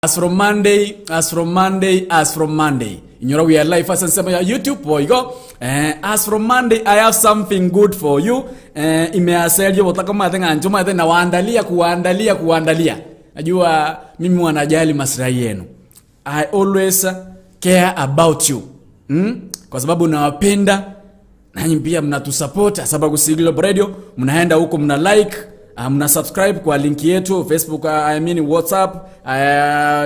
As from Monday, as from Monday, as from Monday. Inyora we are live ase ensemo ya YouTube boigo. Eh, as from Monday I have something good for you. Eh, ime ase erio obotaka omanyete ng'a inche omanyete nawaandalia kuwaandalia kuwaandalia. Najua mimi huwa najali maslahi yenu. I always care about you. Mm? Kwa sababu nawapenda nanyi pia mnatusupport hasa Gusii Global Radio, mnaenda huko mna like mna subscribe kwa link yetu Facebook, I mean WhatsApp,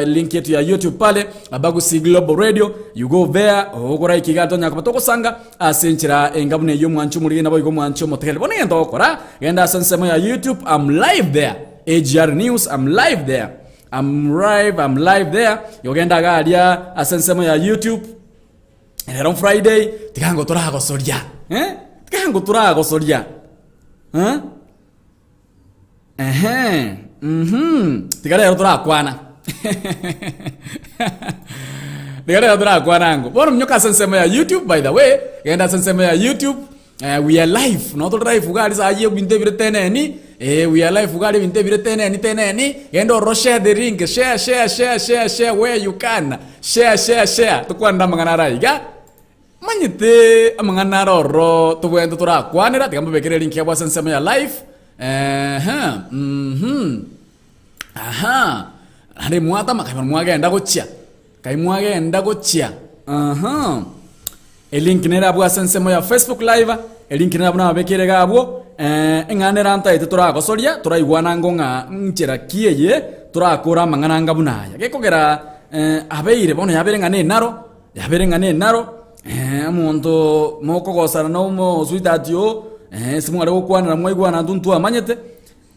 link yetu ya YouTube pale Abagusii Global Radio, you go there ogokora ikiga tonya koba togosanga ase enchera enga buna eyio omwancho omorige nabo igo omwancho omotegereri. Bono egento ogokora genda ase ensemo ya YouTube, I'm live there. AGR News, I'm live there. I'm live, I'm live there. Igo genda iga aria ase ensemo ya YouTube. Rero Friday, tiga ngo toragosoria. Eh? Tiga ngo toragosoria. Eh? Ehe. Mhm. Tiga rero torakwana. Tiga rero torakwana ango. Bono minyoka ase ensemo ya YouTube by the way, genda ase ensemo ya YouTube. Eh, we are live. No tore live iga aria saa eyio ebinto ebire teneni. Eh, we are live iga aria ebinto ebire teneni teneni. Genda ororo share the link, share share share share share where you can. Share share share. Tokwanere amang'ana ara iga. Manyete amang'ana are ororo tobwenerete torakwanera, tiga mbabekere elink yabo ase ensemo ya live. Ehe, mhm. Aha. Naende mwatama kai bono mwagenda gochia. Kai mwagenda gochia. Aha. Elink nere abwo ase ensemo ya Facebook live, elink nere abwo nababekere iga abwo, eh, eng'ana erantaete toragosoria, toraigwana ango ng'a nchera ki eye torakore amang'ana anga buna aya. Gekogera eh, abeire bono yabeire ng'a nenaro, yabeire ng'a nenaro, eh, omonto mokogosana na omosweetheart oo, eh, ase mware gokwanera mwaigwana intwe ntwamanyete,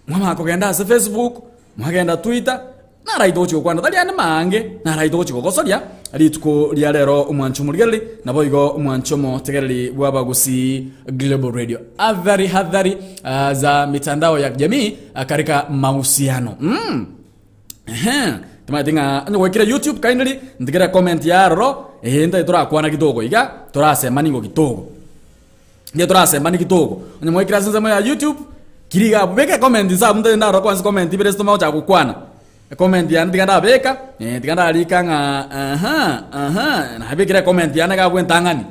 Mwamanya kogenda ase Facebook, mwagenda Twitter, naraite gochia gokwana tari ande maange, naraite gochia gogosoria rituko ria rero omwanchi omorigereri, naboigo omwanchi omotegereri bw'Abagusii Global Radio. Athari hathari ah, za mitandao ya kijamii ah, katika mahusiano mm. Ehe, timanyeti ng'a onye gwaikire YouTube kindly ntigere comment ya aroro, eh, ntae torakwana kidogo iga, torasema nigo kidogo. Nigo torasemanie kidogo. Onye mwaikire ase ensemo ya YouTube, kiri iga abwo, beka ecomment inse abwo ntari ndarora kwanza comment ibere ase tomanye gochaka gokwana. Ecomment yane tiga ndabeka, eh, tiga ndarika ng'a aha, aha, nabekire ecomment yane iga abwo entang'ani.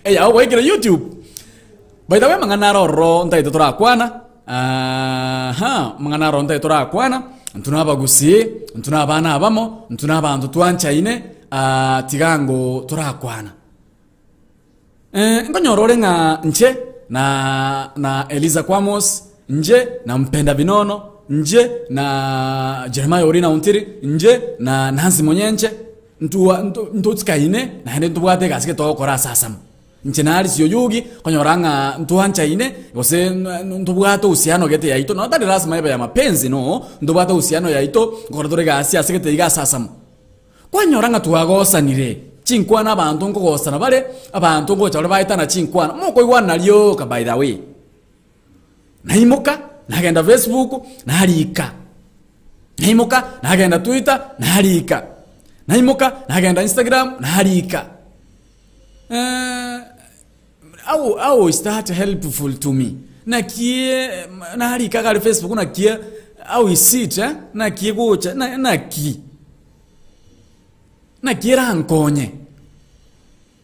Eyago gwaikire YouTube. By the way amang'ana aro ororo ntagete torakwana, aha, amang'ana aro ntagete torakwana, intwe na abagusii, intwe na abana abamo, intwe na abanto twanchaine, tiga ngo torakwana. Eh, nkonyora ore ng'a nche na na Eliza Kwamos, nche na Mpenda Binono, nche na Jeremiah Orina Ontiri, nche na Nancy Monyenche, ntua nto ntotikaine naende ntobwate egasi gete togokora ase asamo. Inche na Alice Oyugi, nkonyora ng'a ntwanchaine gose ntobwate uhusiano gete yaito, nonya tari lasima ebe ya mapenzi no, ntobwate uhusiano yaito, nkokora tore egasi ase gete iga ase asamo. Kwanyora ng'a twagosanire chinkwana abanto nkogosana bare, abanto ngocha bare baetana chinkwana, mokoigwana rioka by the way. Naimoka, nagenda Facebook, narika, naimoka nagenda Twitter, narika, naimoka nagenda Instagram, narika how, how is that helpful to me? Naki narika iga aria Facebook naki how is it eh, naki egocha na naki. Naki erankonye?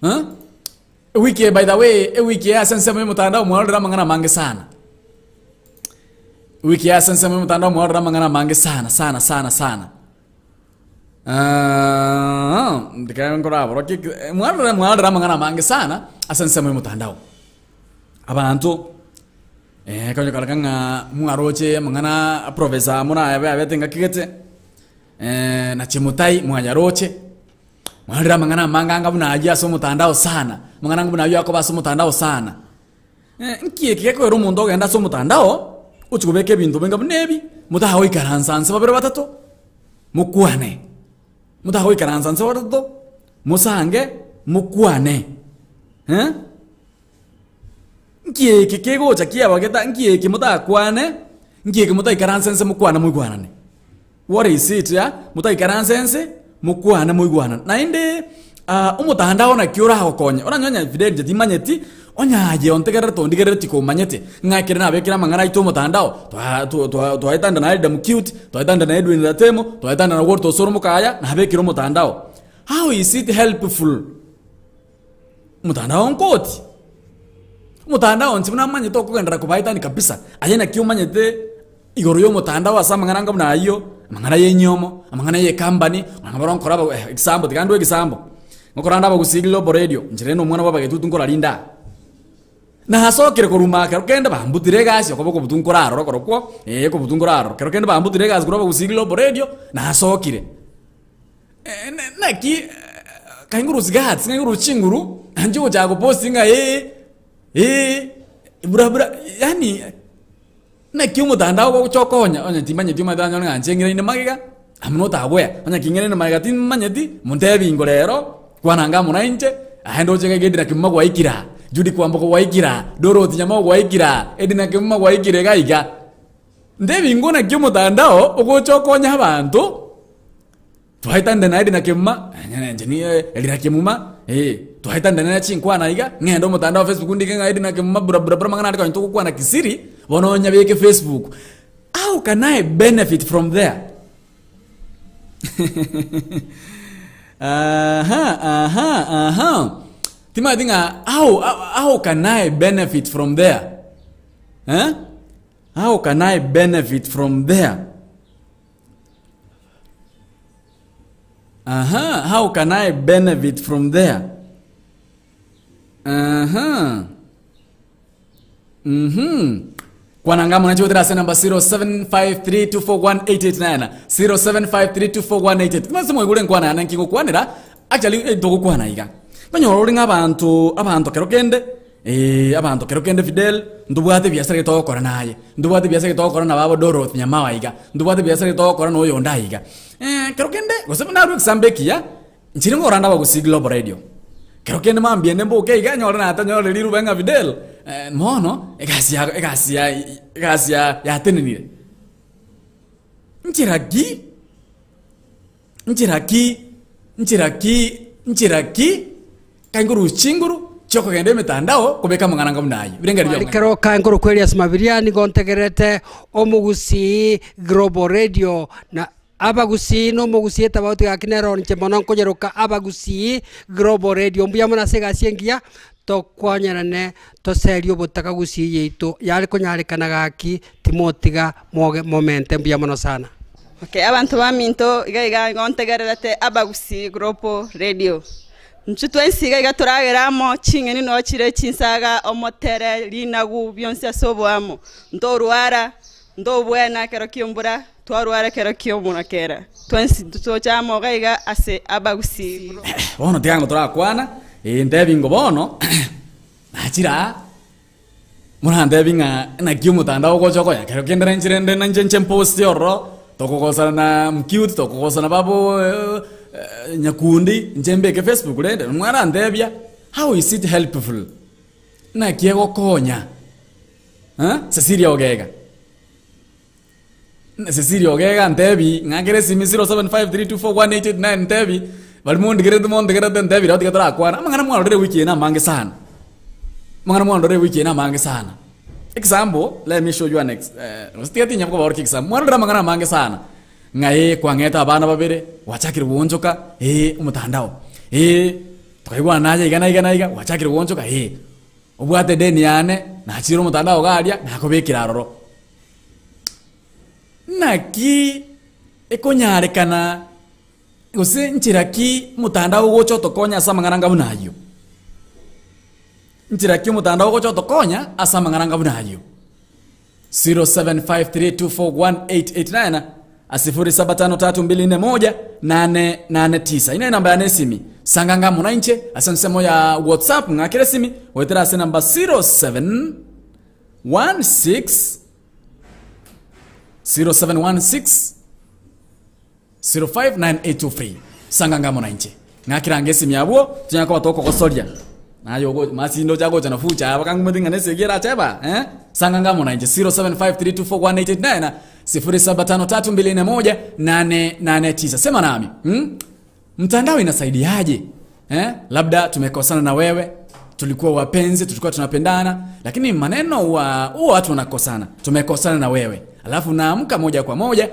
Huh? Ewiki eye by the way, ewiki eye ase ensemo y'omotandao mwarorire amang'ana amange sana. Ewiki eye ase ensemo y'omotandao mwarorire amang'ana amange sana sana sana sana. Ah, ndika nkoraborokie ki- mwarorire mwarorire amang'ana amange sana ase ensemo y'omotandao. Abanto eh, konyokoreka ng'a mwaroche amang'ana professor muna abete ngaki gete. Na Chemutai mwanyaroche, mwarorire amang'ana amange anga buna ayio ase omotandao sana, amang'ana anga buna ayio akoba ase omotandao sana. Nki eke gekogera omonto ogenda ase omotandao, ochia kobeka ebinto binga buna ebi, motagoikaransa nse babere batato, mokwane, motagoikaransa nse babere batato, mosange, mokwane eh. Nki eke kegocha kiabageta, nki eke motakwane, nki eke motaikaranse nse mokwane moigwanane. What is it ah? Motaikaranse nse mokwane moigwanane. Naende ah, omotandao naki oragokonye, oranyore onye Fidel inche timanyeti, Onye aye ontegererete ondigerereti komanyete, ng'a ekero nabekire amang'ana aito omotandao, twa- twa- twa- twaetanda na Adam Cute, twaetanda na Edwin Ratemo, twaetanda na Walter Osoro Mokaya, nabekire omotandao. How is it helpful? Omotandao nkoti? Omotandao inche buna manyete okogenderera kobaetani kabisa, aye naki omanyete igoro ya omotandao ase amang'ana anga buna ayio, amang'ana ya enyomo, amang'ana ya ecompany, onye bono nkora aba eh egisambo tiga ndue egisambo, ngokora nde abagusii global radio, inche rende omwana bwa abagetutu nkorarinda aa. Nasokire korwa maa kero kende bambutire egasi okoba okobutu nkore aroro korokwo, eh okobutu nkore aroro, kero kende bambutire egasi korwa abagusii global radio, nasokire. Naki kainguru sigati, kainguru chinguru, nainche ogochaka goposti ng'a ee, ee, bura bura yaani naki omotandao ogocha okonya onye timanyeti omanyete anyore ng'a inche ng'iraine magega, am not aware, onye king'iraine magega timmanyeti, montebi ingo rero, kwana anga amo nainche, aye ndoche iga Edna Kimuma gwaikire aa, Judy Kwamboka gwaikire aa, Dorothy Nyamao gwaikire aa, Edna Kimuma gwaikire iga iga. Ntebi ingo naki omotandao ogocha okonya abanto. Twaetande na Edna Kemuma, inche ni Edna Kemuma, eh, twaetande nere chinkwana iga, ng'ende omotandao wa Facebook ndike ng'a Edna Kemuma bura bura bura amang'ana ande konya togokwana kisiri, bono onyabeke Facebook. How can I benefit from there? Aha, aha, aha. Timanyeti ng'a how, how can I benefit from there? Eh? How can I benefit from there? Aha, how can I benefit from there? Aha. Mhm. Kwananga mwana chotera ase namba 0753241889 0753241889 Mase moigure nkwana yane nki ngokwanera actually eh, togokwana iga konyora ore ng'a abanto abanto kero kende eh, abanto kero kende Fidel ntobwate ebiasara getogokora naye Ntobwate ebiasara togokora na babo Dorothy Nyamao aiga, ntobwate ebiasara togokora na oyonde aiga. Ekero kende, gose buna narue egesambo ekiya, nchire ngorande abagusii Global Radio. Kero kende mambia ende mboke iga, nyore natanyorire riruba ng'a Fidel, mono egasi yago egasi ya egasi ya yatenenire. Nchera ki? Nchera ki? Nchera ki? Nchera ki? Kaingorusia chinguru chi'okogenda emetandao kobeka amang'ana anga buna ayio. Ebirengererio biao ng'ai? Ekero kainkorokwa Elias Mabiria nigo ntegererete Omogusii Global Radio na Abagusii na Omogusii etabauti gaki nero inche mono nkonyeroka Abagusii Global Radio. Mbuya mono ase egasi engiya tokonyerane toserie obotaka gusii yaito yare konyarekana gaki timotiga moge momente mbuya mono sana. Okay, abanto baminto iga iga igo ntegererete Abagusii Global Radio. Intwe twensi iga iga toragere amo, ching'eni noo chire chinsaga, omotere, rinagu, bionsi ase oboamo. Ntorwara, ntobwena ekero ki'embura, twarwara ekero ki'omorakera. Twensi toche amo iga iga ase Abagusii. Bono tiga ng'a torakwana, eh, ntebi ngo bono, nachire aa, Morantebi ng'a naki omotandao ogocha okonya kero kende nainche rende nainche nche mposti ororo, tokogosana na mcute, tokogosana babo nyakundi, inche mbeke facebook rende, mwarantebia how is it helpful? Naki egokonya eh, Cecilia Ogega, Cecilia Ogega ntebi ng'akere esimi 0753241889 ntebi, baria mondigerete montegerete ntebi rero tiga torakwana, amang'ana mwarorire ewiki eye namange sana, amang'ana mwarorire ewiki eye namange sana. Example, let me show you an ex gose tiga tinya kobaorokia example, mwarorire amang'ana amange sana, ng'a ee kwang'ete abana babere, gwachakire goonchoka, ee omotandao, ee tokaigwana naye iga na iga na iga, gwachakire goonchoka ee, obwate edeni yane, nachire omotandao iga aria, nakobekire aroro. Naki ekonyarekana gose nchera ki omotandao ogocha otokonya ase amang'ana anga buna ayio? Nchera ki omotandao ogocha otokonya ase amang'ana anga buna ayio? 0753241889 0753241889 ine enamba yane esimi sanga anga amo nainche ase ensemo ya whatsapp ng'akere esimi goetera ase enamba 07 16 0716 059823 sanga ngamo na inche ng'akera ange esimi abwo tonya koba tokogosoria naye ogo masinde ocha gocha na fucha aba kang'umeti ng'a nesegi eracheba eh sanga ngamo na inche 0753241889 0753241889 sema nami hmm? Mtandao inasaidiaje eh? Labda tumekosana na wewe. Tulikuwa wapenzi, tulikuwa tunapendana, lakini maneno huwa huwa watu wanakosana. Tumekosana na wewe. Alafu unaamka moja kwa moja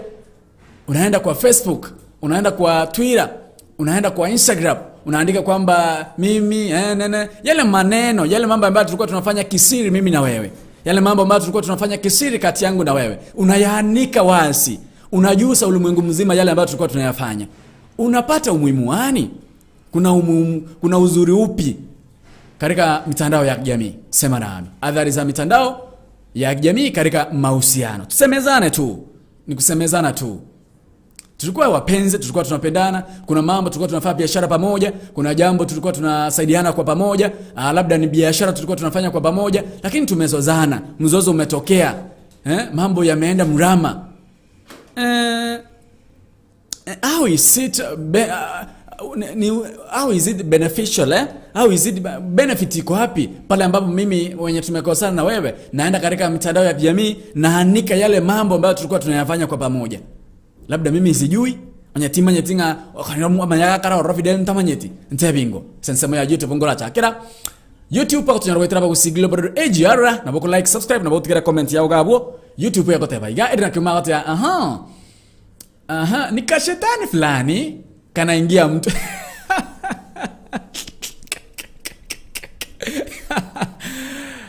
unaenda kwa Facebook, unaenda kwa Twitter, unaenda kwa Instagram, unaandika kwamba mimi eh, nene, yale maneno, yale mambo ambayo tulikuwa tunafanya kisiri mimi na wewe, yale mambo ambayo tulikuwa tunafanya kisiri kati yangu na wewe, unayaanika wazi, unajusa ulimwengu mzima yale ambayo tulikuwa tunayafanya. Unapata umuhimu gani? Kuna umuhimu, kuna uzuri upi katika mitandao ya kijamii? Sema nami, athari za mitandao ya kijamii katika mahusiano. Tusemezane tu, ni kusemezana tu. Tulikuwa wapenzi, tulikuwa tunapendana, kuna mambo tulikuwa tunafanya biashara pamoja, kuna jambo tulikuwa tunasaidiana kwa pamoja, labda ni biashara tulikuwa tunafanya kwa pamoja, lakini tumezozana, mzozo umetokea, eh, mambo yameenda mrama. How is it be, ni, how is it beneficial eh? How is it benefit iko wapi pale ambapo mimi wenye tumekosana na wewe naenda katika mitandao ya kijamii naanika yale mambo ambayo tulikuwa tunayafanya kwa pamoja, labda mimi sijui onye ng'a manyagakara ororo Fidel ntamanyeti ntebingo sensemo ya YouTube ngora chakira YouTube pako tunyarwa gwetera bagusigilo bado AGR na boko like subscribe na botigera comment yao gabwo YouTube yakoteba iga edina kiuma gatea aha aha ni kashetani fulani kanaingia mtu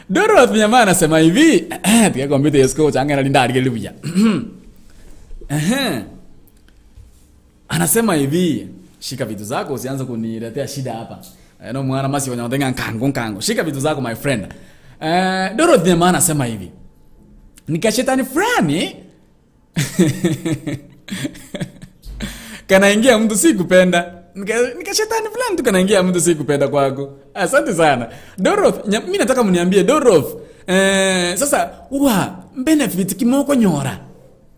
Dorothy Nyamana anasema hivi tika kompyuta yesko changa na linda arigelibuya. Ehe. Anasema hivi, shika vitu zako usianze kuniletea shida hapa. No mwana masi wanyatenga nkango nkango. Shika vitu zako my friend. Dorothy Nyamana anasema hivi. Nikashetani fulani kanaingia mtu si kupenda. Nikashetani fulani tu kanaingia mtu si kupenda kwako. Asante sana. Dorothy, mimi nataka mniambie Dorothy. Sasa uwa benefit kimoko nyora.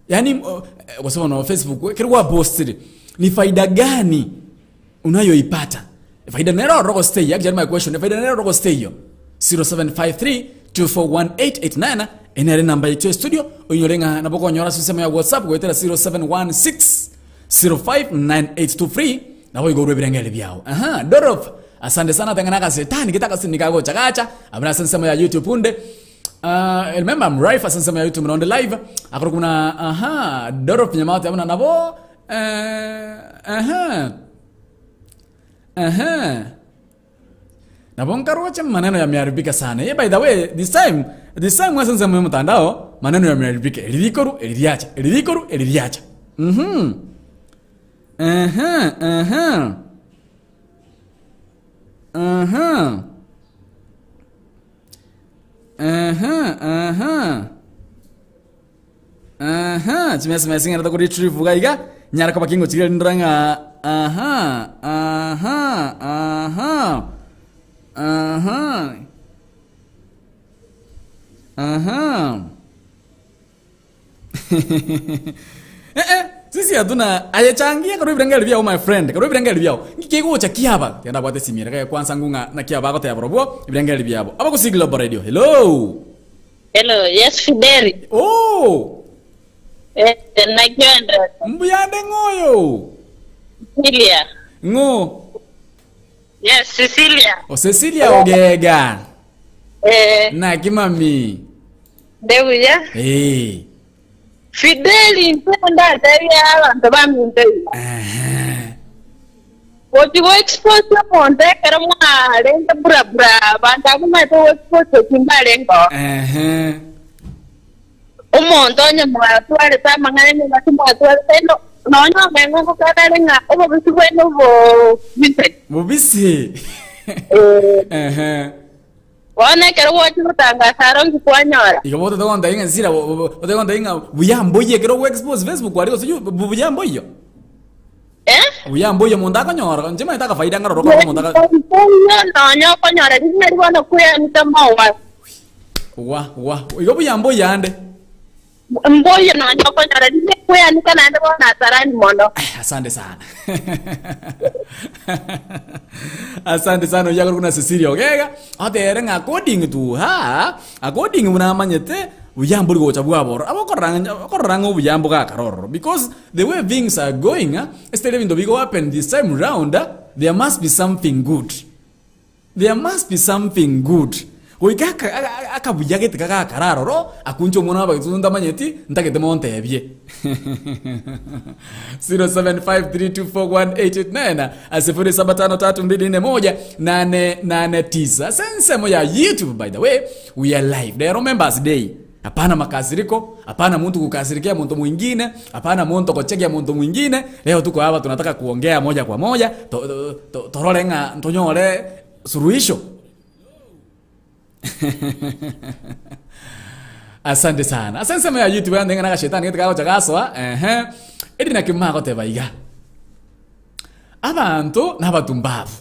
Yaani kwa sababu na Facebook kile post ni faida gani unayoipata? Faida nero rogo stay actually my question. Faida nero rogo stay yo. 0753 241889 enere namba yetu ya studio onyorenga naboko nyora system ya WhatsApp gwetera 0716 059823 nabo igorwe ebirengere byao. Aha, Dorothy, asante sana tengana kasetani kitaka sinikago chakacha abana sensema ya YouTube punde. Remember I'm right sensema ya YouTube on the live. Akoro kuna aha Dorothy Nyamate abana nabo aha aha nabo nkaroche maneno yameharibika sana. By the way, this time mwa sensema ya mtandao maneno yameharibika. Elirikoru eliriacha. Elirikoru eliriacha. Aha, aha. Aha. Aha, aha. Aha, chimesi mesi ngara ko retrieve gaiga. Nyara ko bakingo chigere ndranga. Aha, aha, aha. Aha. Aha. Sisi hatuna ayechangia karo ibirengeri byao my friend, karo ibirengeri byao. Ngikegocha kiaba. Tenda bwate simira kaya kwanza ngunga na kiaba gote borobwo ibirengeri byabo. Abagusi Global Radio. Hello. Hello, yes Fidel. Oh, Nakienda. mbuyande ngoyo. Cecilia. Ngo. Yes, Cecilia. O Cecilia Ogega. Na kimami. Ndebuya. Fideli mpenda tabia abantu baminto. Oti go expose omonto ekero mwarenge burabura abantu abwo maete go expose kimbarengo. Omonto onye mwatwarete amang'ana nyuma timwatwarete no nonya omengo ngokabere ng'a obobisi bwene obo Vincent. Bobisi. Bono ekero gwachi gotangasa aro nkikwanyora. Igo bote togonta inga nsira otegonta inga buyambo ye kero go expose Facebook wari gosuyu buyambo iyo. Buyambo iyo mundu akonyora nje maitaka faida ngaro roko mundu aka Nonya okonyora rimwe bono kuyanita mawa. Wa wa igo buyambo yande. Mboyo nonya okonyora rimwe kuyanika naende bono atarani mono. Asante sana. Asante sana uya kuna Cecilia Ogega. Atere nga according to ha, according unamanyete buyambo gocha bwaboro. Abakoranga obuyambo gakaroro because the way things are going, instead of go happen this time round, there must be something good. There must be something good. Goika aka- aka- akabuya gete kagakara aroro, akunche omwana w'abagetutu ntamanyeti, ntagete montebie. 0753241889 0753241889. Ase ensemo ya YouTube by the way, we are live. Rero members day. Hapana makasiriko, hapana mtu kukasirikia mtu mwingine, hapana mtu kuchekia mtu mwingine. Leo tuko hapa tunataka kuongea moja kwa moja, to, to, to, torore ng'a ntonyore suluhisho. Asante sana. Ase ensemo ya YouTube yande ng'a shetani gete kagocha gasoa, ehe. Eri nakio magoteba iga. Abanto nabatumbavu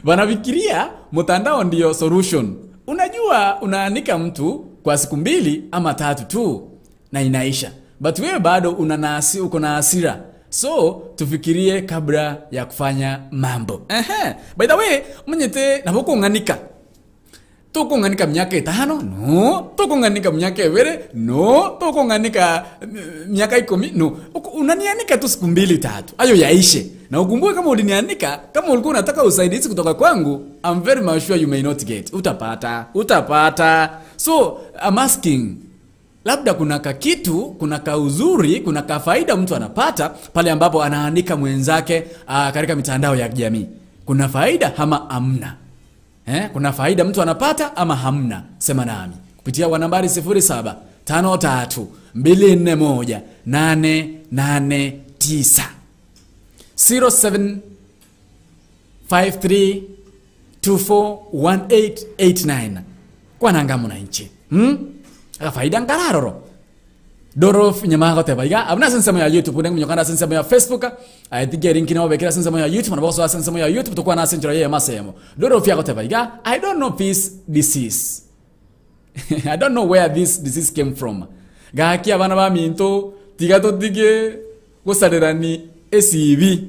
wanafikiria mtandao ndio solution. Unajua, unaanika mtu kwa siku mbili ama tatu tu na inaisha, but wewe bado una nasi, uko na hasira. So tufikirie kabla ya kufanya mambo. Ehe. By the way, mnyete nabokung'anika tokong'anika miaka etano no tokong'anika miaka ebere no tokong'anika miaka ikumi no unanianika tu siku mbili tatu ayo yaishe na ukumbuke kama ulinianika kama ulikuwa unataka usaidizi kutoka kwangu I'm very much sure you may not get utapata utapata so I'm asking labda kuna kakitu kuna kauzuri kuna kafaida mtu anapata pale ambapo anaanika mwenzake katika mitandao ya kijamii kuna faida ama amna Eh, kuna faida mtu anapata ama hamna? Sema nami kupitia kwa nambari 07 53 241 889 07 53 241889 kwananga munanchi hmm? akafaida nkararoro dorof nyamagoteba iga abuna sensemo ya youtube ndeng munyokana sensemo ya facebook aitigia link nao bekira sensemo ya youtube na boso sensemo ya youtube tukwa na senchero ye masemo dorof yagoteba iga i don't know this disease I don't know where this disease came from. Gaki abana ba minto tiga totige gosarerani esibi.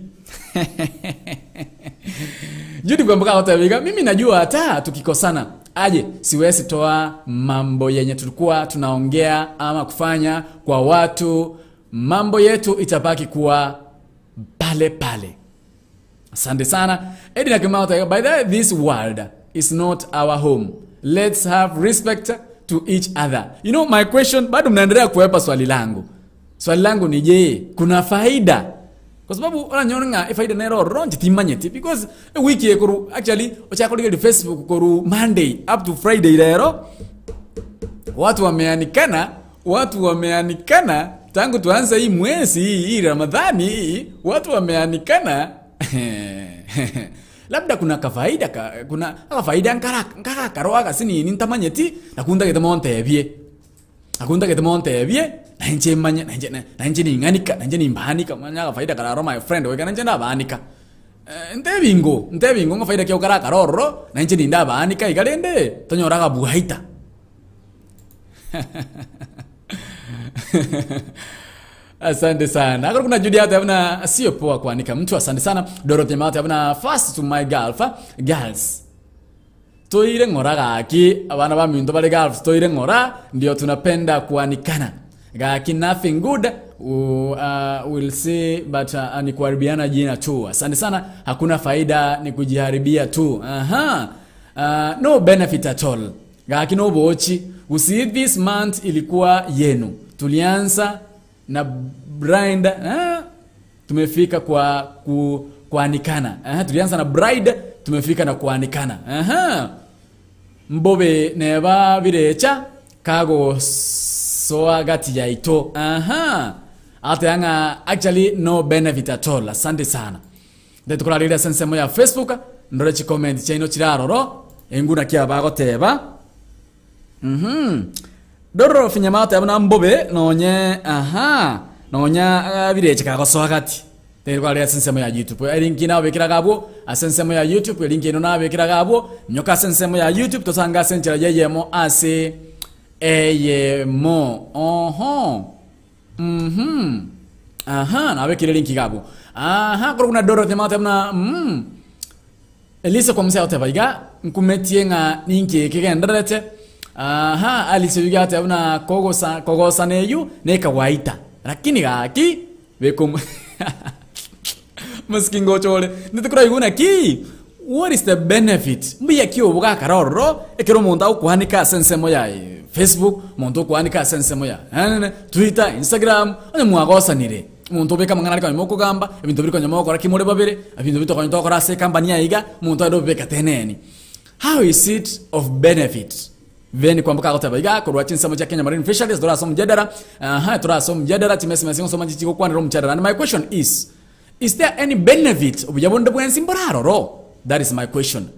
Judy Kwamboka Otabiga, mimi najua hata tukikosana aje siwezi toa mambo yenye tulikuwa tunaongea ama kufanya kwa watu, mambo yetu itabaki kuwa pale pale. Asante sana. Edina Kimau, by the way, this world is not our home. Let's have respect to each other. You know my question, bado mnaendelea kuwepa swali langu. Swali langu ni je, kuna faida? Kwa sababu unanyona nga ifaida nero ronji timanyeti because e wiki ekoru actually ochakoligeli Facebook koru Monday up to Friday lero watu wameanikana watu wameanikana tangu tuanze hii mwezi hii hii Ramadhani hii watu wameanikana labda kuna kafaida ka, kuna akafaida nkara nkara karoa kasini nintamanyeti nakundagete montebie akundagete montebie nainche manye nainche nainche ning'anika nainche nimbanika manya kafaida kararo my friend weka nainche ndabanika Eh, ntebingo ntebingo ngafaida kio kara karorro nainche nindabanika igarende tonyoraga buhaita Asante sana. Akoro kuna Judy hata abuna sio poa kuanika mtu. Asante sana. Dorothy Mate abuna first to my girl, girls. Toire ng'ora gaki abana ba minto bale girls toire ng'ora ndio tunapenda kuanikana. Gaki nothing good we'll see but ni kuharibiana jina tu. Asante sana. Hakuna faida ni kujiharibia tu. Aha. No benefit at all. Gaki no bochi. Usi this month ilikuwa yenu. Tulianza na bride tumefika kwa kuanikana. Tulianza na bride tumefika na kuanikana. Aha. Mbobe neba birecha kago soa gati yaito. Aha. Ate anga actually no benefit at all. Asante sana. Ndetukurarira sensemo ya Facebook ndore chi comment chaino chiraroro enguna kia bagoteba. Doro finyamata abuna mbobe nonye aha nonya bireche kagosoa gati terwa sensemo ya YouTube elinki nawe bekira gabwo asensemo ya YouTube elinki ino nawe bekira gabwo nyoka sensemo ya YouTube tosanga senchera yeyemo ase eyemo oho aha nawe kire linki gabwo aha koro kuna doro finyamata abuna Elisa kwa msea oteba nkumetie nga ninki kigenderete aha Alice yugate abuna kogosa kogosa neyu ne kawaida lakini gaki bekum maskingo chole nitukura iguna ki What is the benefit? Mbuya ki obogakara ororo ekero omonto agokoanika ase ensemo ya Facebook, omonto okoanika ase ensemo ya Twitter, Instagram, onye mwagosanire, omonto obeka amang'ana aria konyuma okogamba, ebinto biri konyuma ogokora ki more babere, ebinto bi tokonya togokora ase ecompany aye iga, omonto aende obibeka teneni. How is it of benefit? Ben kwamboka agoteba iga, korwa chinsemo chia Kenya Marine Fisheries tore ase omjadara, aha, tore ase omjadara, chimesime ngosoma nchichi gokwanera omjadara. And my question is, Is there any benefit obuya bonde bwensi mbore aroro? That is my question.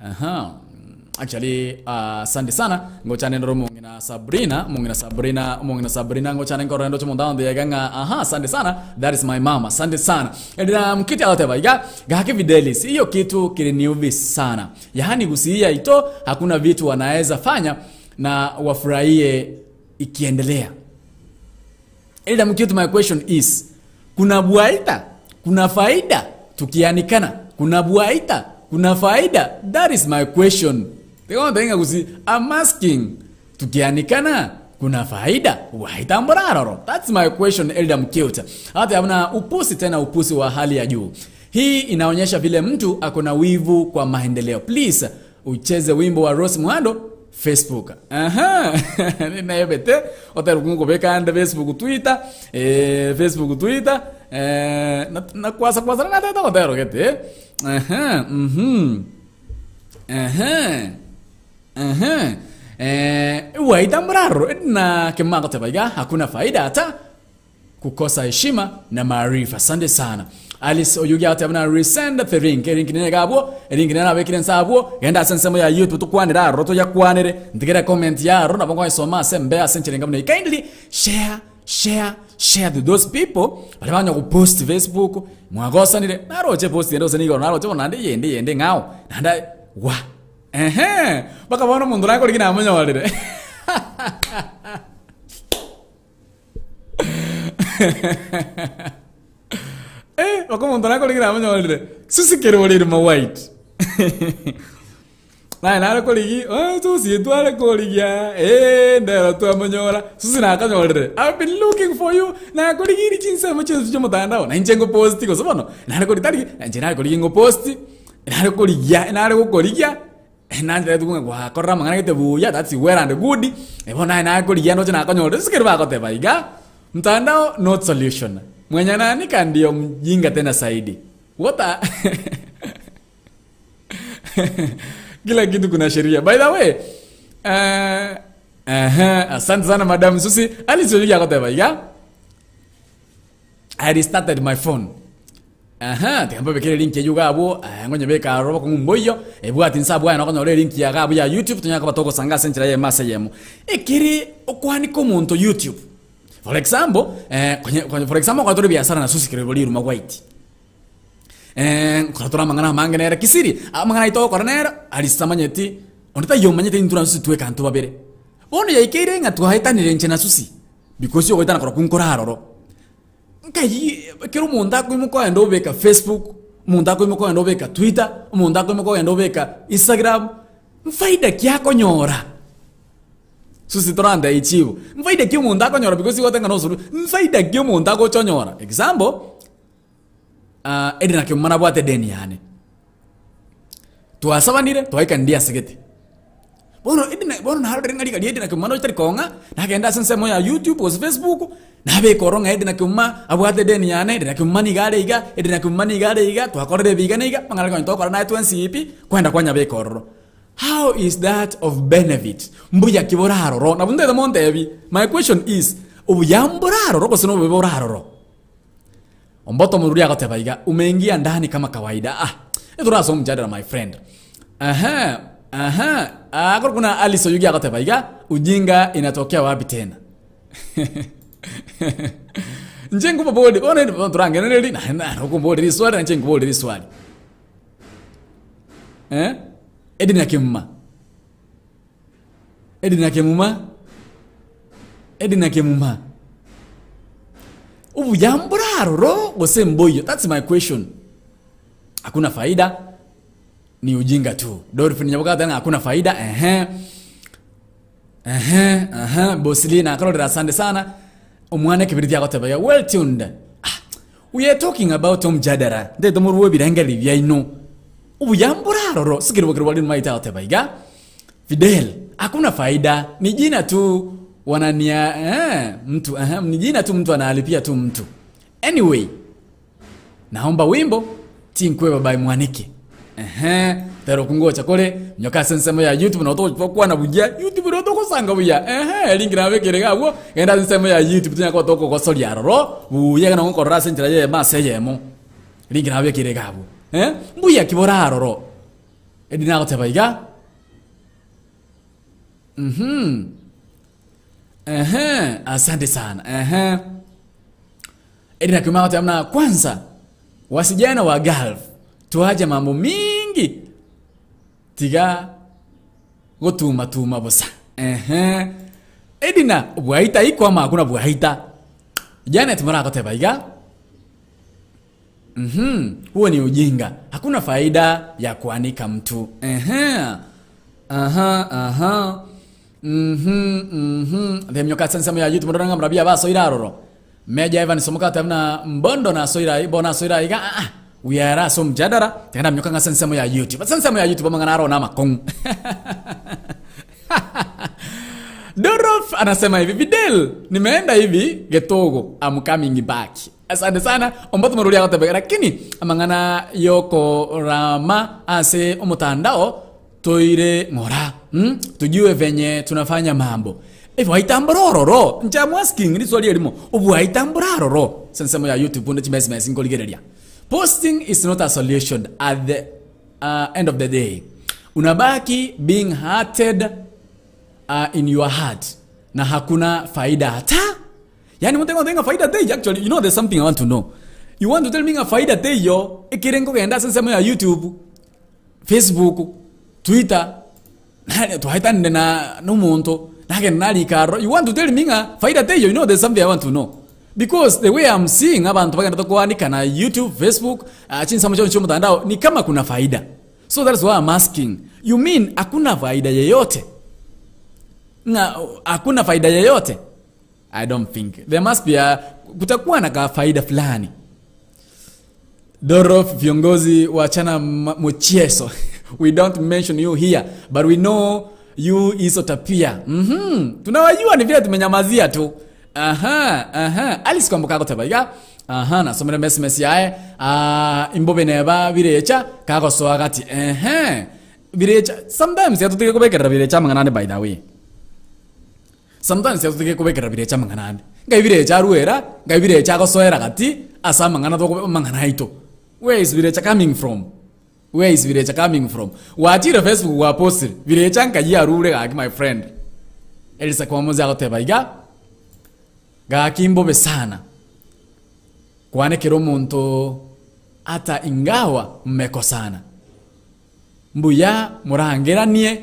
Aha. Actually, asante sana. Ngochane ndore omong'ina Sabrina, omong'ina Sabrina, omong'ina Sabrina ngochane nkorora ndoche omonto aonde iga ng'a aha, asante sana. That is my mama. Asante sana. Edina mkiti agoteba iga, gaki Fidelis, hiyo kitu kiliniudhi sana. Yaani Gusii yaito hakuna vitu wanaweza fanya na wafurahie ikiendelea. Elder Mkitu, my question is, kuna bwaita, kuna faida tukianikana, kuna bwaita, kuna faida? That is my question. Tigontenga gusi, I'm asking, tukianikana kuna faida waita mboraroro? That's my question, Elder Mkiuta. Hata hamna upusi tena, upusi wa hali ya juu. Hii inaonyesha vile mtu ako na wivu kwa maendeleo. Please ucheze wimbo wa Rose Muhando Facebook. Aha. Nayebete otari kungobeka ande Facebook, Twitter, Facebook, Twitter, na, na kwasa kwasa na tata otero gete. Aha. Aha. Aha. Waita mraro na kimango tebaiga hakuna faida hata kukosa heshima na maarifa. Asante sana. Alice Oyugi ate abuna resend the link. Link nene gabwo, link nene abekire nsabwo. Genda ase nsemo ya YouTube tukwanira aro to yakwanire. Ntigere comment ya aro nabo ngwa ase mbe ase nchirenga mune. Kindly share share share to those people. Bali banya ku post Facebook. Mwagosanire. Naroche post yendo senigo naroche nande yende yende ngao. Nanda wa. Ehe. Bakabona omonto nakorigi namonyorire. Baka omonto nakorigi namonyorire. Susi kere ore iruma white. Naye nare korigi, oh, Susi tware korigia. Ndero twamonyora. Susi nakanyorire. I've been looking for you. Nakorigiri chinsemo chionsi chia omotandao. Na inche ngoposti gose bono. Nare kori tari, inche nare korigi ngoposti. Nare korigia, nare gokorigia. Nanchera tukunga gwakorera amang'ana gete buya, that's well and good. Ebo naye nakorigia ndoche nakanyorire. Susi kere bagoteba iga. Mtandao not solution. Mwenye anaanika ndio mjinga tena zaidi. What a kila kitu kuna sheria. By the way, asante sana Madam Susi. Alice Oyugi akoteba iga. I restarted my phone. Aha, tikambe bekere link eyu gabo, ngonye beka robo kungumboyo, ebwati nsabu aya nokonyora link ya gabo ya YouTube tunyaka batoko sanga senchira ye masa yemo. Ekiri okwanika omonto YouTube. For example, konye, for example kwa tore biasara na Susi kere ruma white. Kwa tora mangana mange nere kisiri, amangana ito kora nere alisamanyeti, onita yomanyete intura Susi tuwe kantu babere. Bono yaikeire nga tuhaetanire nche na Susi. Because yo goitana kora kunkora haroro. Nkai kero omonto akoimoka ogenda obeka Facebook, omonto akoimoka ogenda obeka Twitter, omonto akoimoka ogenda obeka Instagram, mfaida ki akonyora? Susi toranda ichibo. Mfaida ki omonto akonyora because igotenga nosuru. Mfaida ki omonto agochonyora? Example, Edna Kimana bwate deni yane. Twasabanire, twaika ndi asegete. Bono Edna, bono narorere ng'ari gari Edna Kimana ochari kong'a, nagenda ase ensemo ya YouTube gose Facebook, nabeka oro ng'a Edna Kimuma abwate deni yane, Edna Kimuma niga are iga, Edna Kimuma niga are iga, twakorire ebiga na iga, mang'ana konya tokora naye twensi pi, kwenda kwanyabeka ororo. How is that of benefit? Mbuya ki boraroro? Nabo ntete montebi. My question is, obuya mboraroro gose nobobe boraroro? Omboto mururi agoteba iga, umeingia ndani kama kawaida. Etura so mjadala my friend. Aha, aha. Kuna Alice Oyugi agoteba iga, ujinga inatokea wapi tena? Nje ngupo bodi, ona ni turangenere na na rukumbodi riswali na nje ngupo riswali. Edina Kimuma. Edina Kimuma. Edina Kimuma. Ubuyamburaro gose mboyo. That's my question. Hakuna faida, ni ujinga tu. Dorothy Nyaboka tena hakuna faida. Ehe. Ehe, aha, Bosilina akorera asante sana. Omwana kibiriti akoteba ya well tuned. We are talking about omjadara. Ndeto muruwe birangeri byaino. Obuya mbore aroro, ase ekerogo keria bari agoteba iga, Fidel, hakuna faida, ni jina tu wanania eh, mtu eh, ni jina tu mtu analipia tu mtu. Anyway, naomba wimbo tinkweba by Mwaniki. Ehe, tero kungocha kore nyoka ase ensemo ya YouTube na tokwana buya YouTube ro tokosanga buya. Ehe, lingi nabekere gabwo genda ase ensemo ya YouTube tunyaka tokogosoria aroro buya gena gokorora ase enchera yemo ase eyemo. Lingi nabekere gabwo. Eh, mbuya kibora aroro. Edi nagoteba iga. Mhm. Ehe, asante sana. Ehe. Edi nakiuma agoteba buna kwanza wasijana wa Gulf twache mambo mingi tiga gotumatuma bosa. Ehe. Edina bwaita ikwama hakuna bwaita. Janet mara agoteba iga. Mhm. Huo ni ujinga. Hakuna faida ya kuanika mtu. Ehe. Aha, aha. Mhm, mhm. Themnyoka sensemo ya YouTube ndoranga mrabia baso iraroro. Meja Evan somoka tabna mbondo na soira bona soira iga ah ah. Uyara so mjadara tena mnyoka nga sensemo ya YouTube. Sensemo ya YouTube mangana aro na makong. Dorof anasema hivi Fidel, nimeenda hivi Getogo, I'm coming back. Asante sana omba tumerudia gotebeka lakini amang'ana yokorama ase omotandao toire ng'ora Tujue venye tunafanya mambo If waitambura ororo nche I'm asking ni swali erimo obwaitambura aroro sensemo ya YouTube bunde chimesi nkorigereria posting is not a solution at the end of the day unabaki being hurted in your heart na hakuna faida hata yani mtu ngotenga faida te actually you know there's something I want to know you want to tell me nga faida te yo ekere nkogenda sensemo ya YouTube Facebook Twitter twahaitanire na nomonto nagenda narikaro you want to tell me nga faida te yo you know there's something I want to know because the way I'm seeing abantu bagenda tokuandika na YouTube Facebook chinsamo choncho chio mtandao ni kama kuna faida so that's why I'm asking you mean hakuna faida yeyote nga hakuna faida yeyote I don't think there must be a kutakuwa na ka faida fulani Dorof viongozi wa chana mchezo we don't mention you here but we know you iso tapia tunawajua ni vile tumenyamazia tu aha aha Alice kwambuka goteba aha nasomere message yae imbobe neba birecha kagosoa gati ehe birecha sometimes yatutige kubekerera birecha mang'ana by the way sometimes yatutige kubekerera birecha mang'ana ngai birecha ruera ngai birecha gosoera gati asa mang'ana to mang'ana aito where is birecha coming from where is birecha coming from wachire Facebook wa post birecha nkai arure gaki my friend Elisa kwamuzi agoteba iga gaki mbobe sana kwanekera omonto ata ingawa mmekosana mbuya murangeranie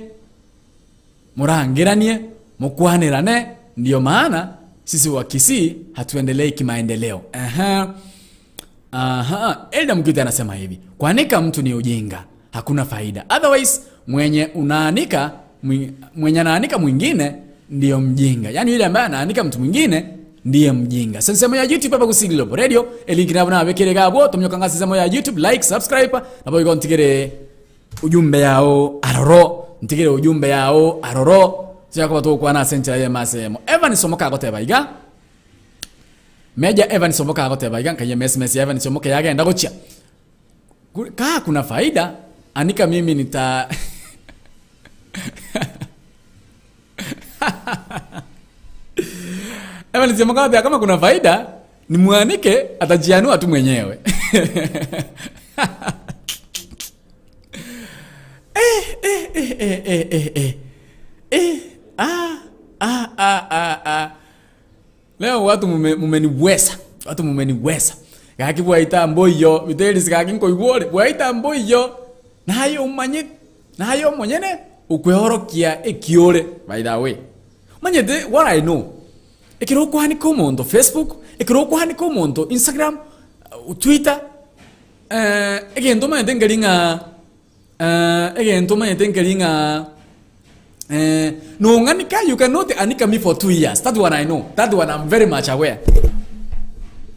murangeranie mukwanirane ndio maana sisi wa Kisii hatuendelei kimaendeleo. Aha. Aha. Elda Mkite anasema hivi, kuanika mtu ni ujinga, hakuna faida. Otherwise mwenye unaanika mwenye anaanika mwingine ndiyo mjinga. Yaani yule ambaye anaanika mtu mwingine ndiye mjinga. Sensemo ya YouTube hapa Gusii Global Radio, elink nabo nabekere gabo tomnyokanga sensemo ya YouTube like subscribe nabo iko ntigere ujumbe yao aroro ntigere ujumbe yao aroro siakoba tokwana senchera ye masemo Evan Somoka agoteba iga Meja Evan Somoka agoteba iga nkaye message Evan Somoka yagenda gochia kaa kuna faida anika mimi nita Evan Somoka agoteba kama kuna faida nimwanike atajianua tu mwenyewe. Leo watu mumeniweza. Watu mumeniweza. Gaki bwaita mboyo, biteris gaki nkoigwore, bwaita mboyo. Nayo umanye, nayo monyene ukwehorokia ekiore by the way. Manyete what I know. Ekero kwanika omonto Facebook, ekero kwanika omonto Instagram, Twitter, egento manyete nkeri ng'a egento manyete nkeri ng'a no nganika you cannot anika me for 2 years. That one I know. That one I'm very much aware.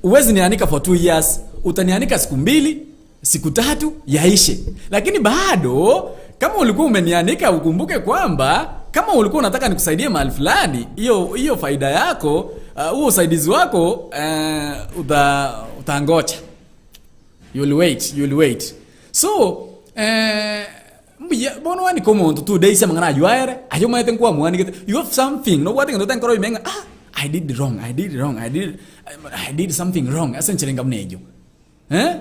Uwezi nianika for 2 years, utanianika siku mbili. siku tatu yaishe. Lakini bado kama ulikuwa umenianika ukumbuke kwamba kama ulikuwa unataka nikusaidie mahali fulani, hiyo hiyo faida yako, huo usaidizi wako utangoja. You'll wait, you'll wait. So, mbuya bono wanika omonto two days amang'ana aywo aere, aye omanyete nkwamwanigete, you have something, nobwate egento otenkora oime ng'a ah, I did wrong, I did wrong, I did something wrong ase enchera enga buna eyio. Eh?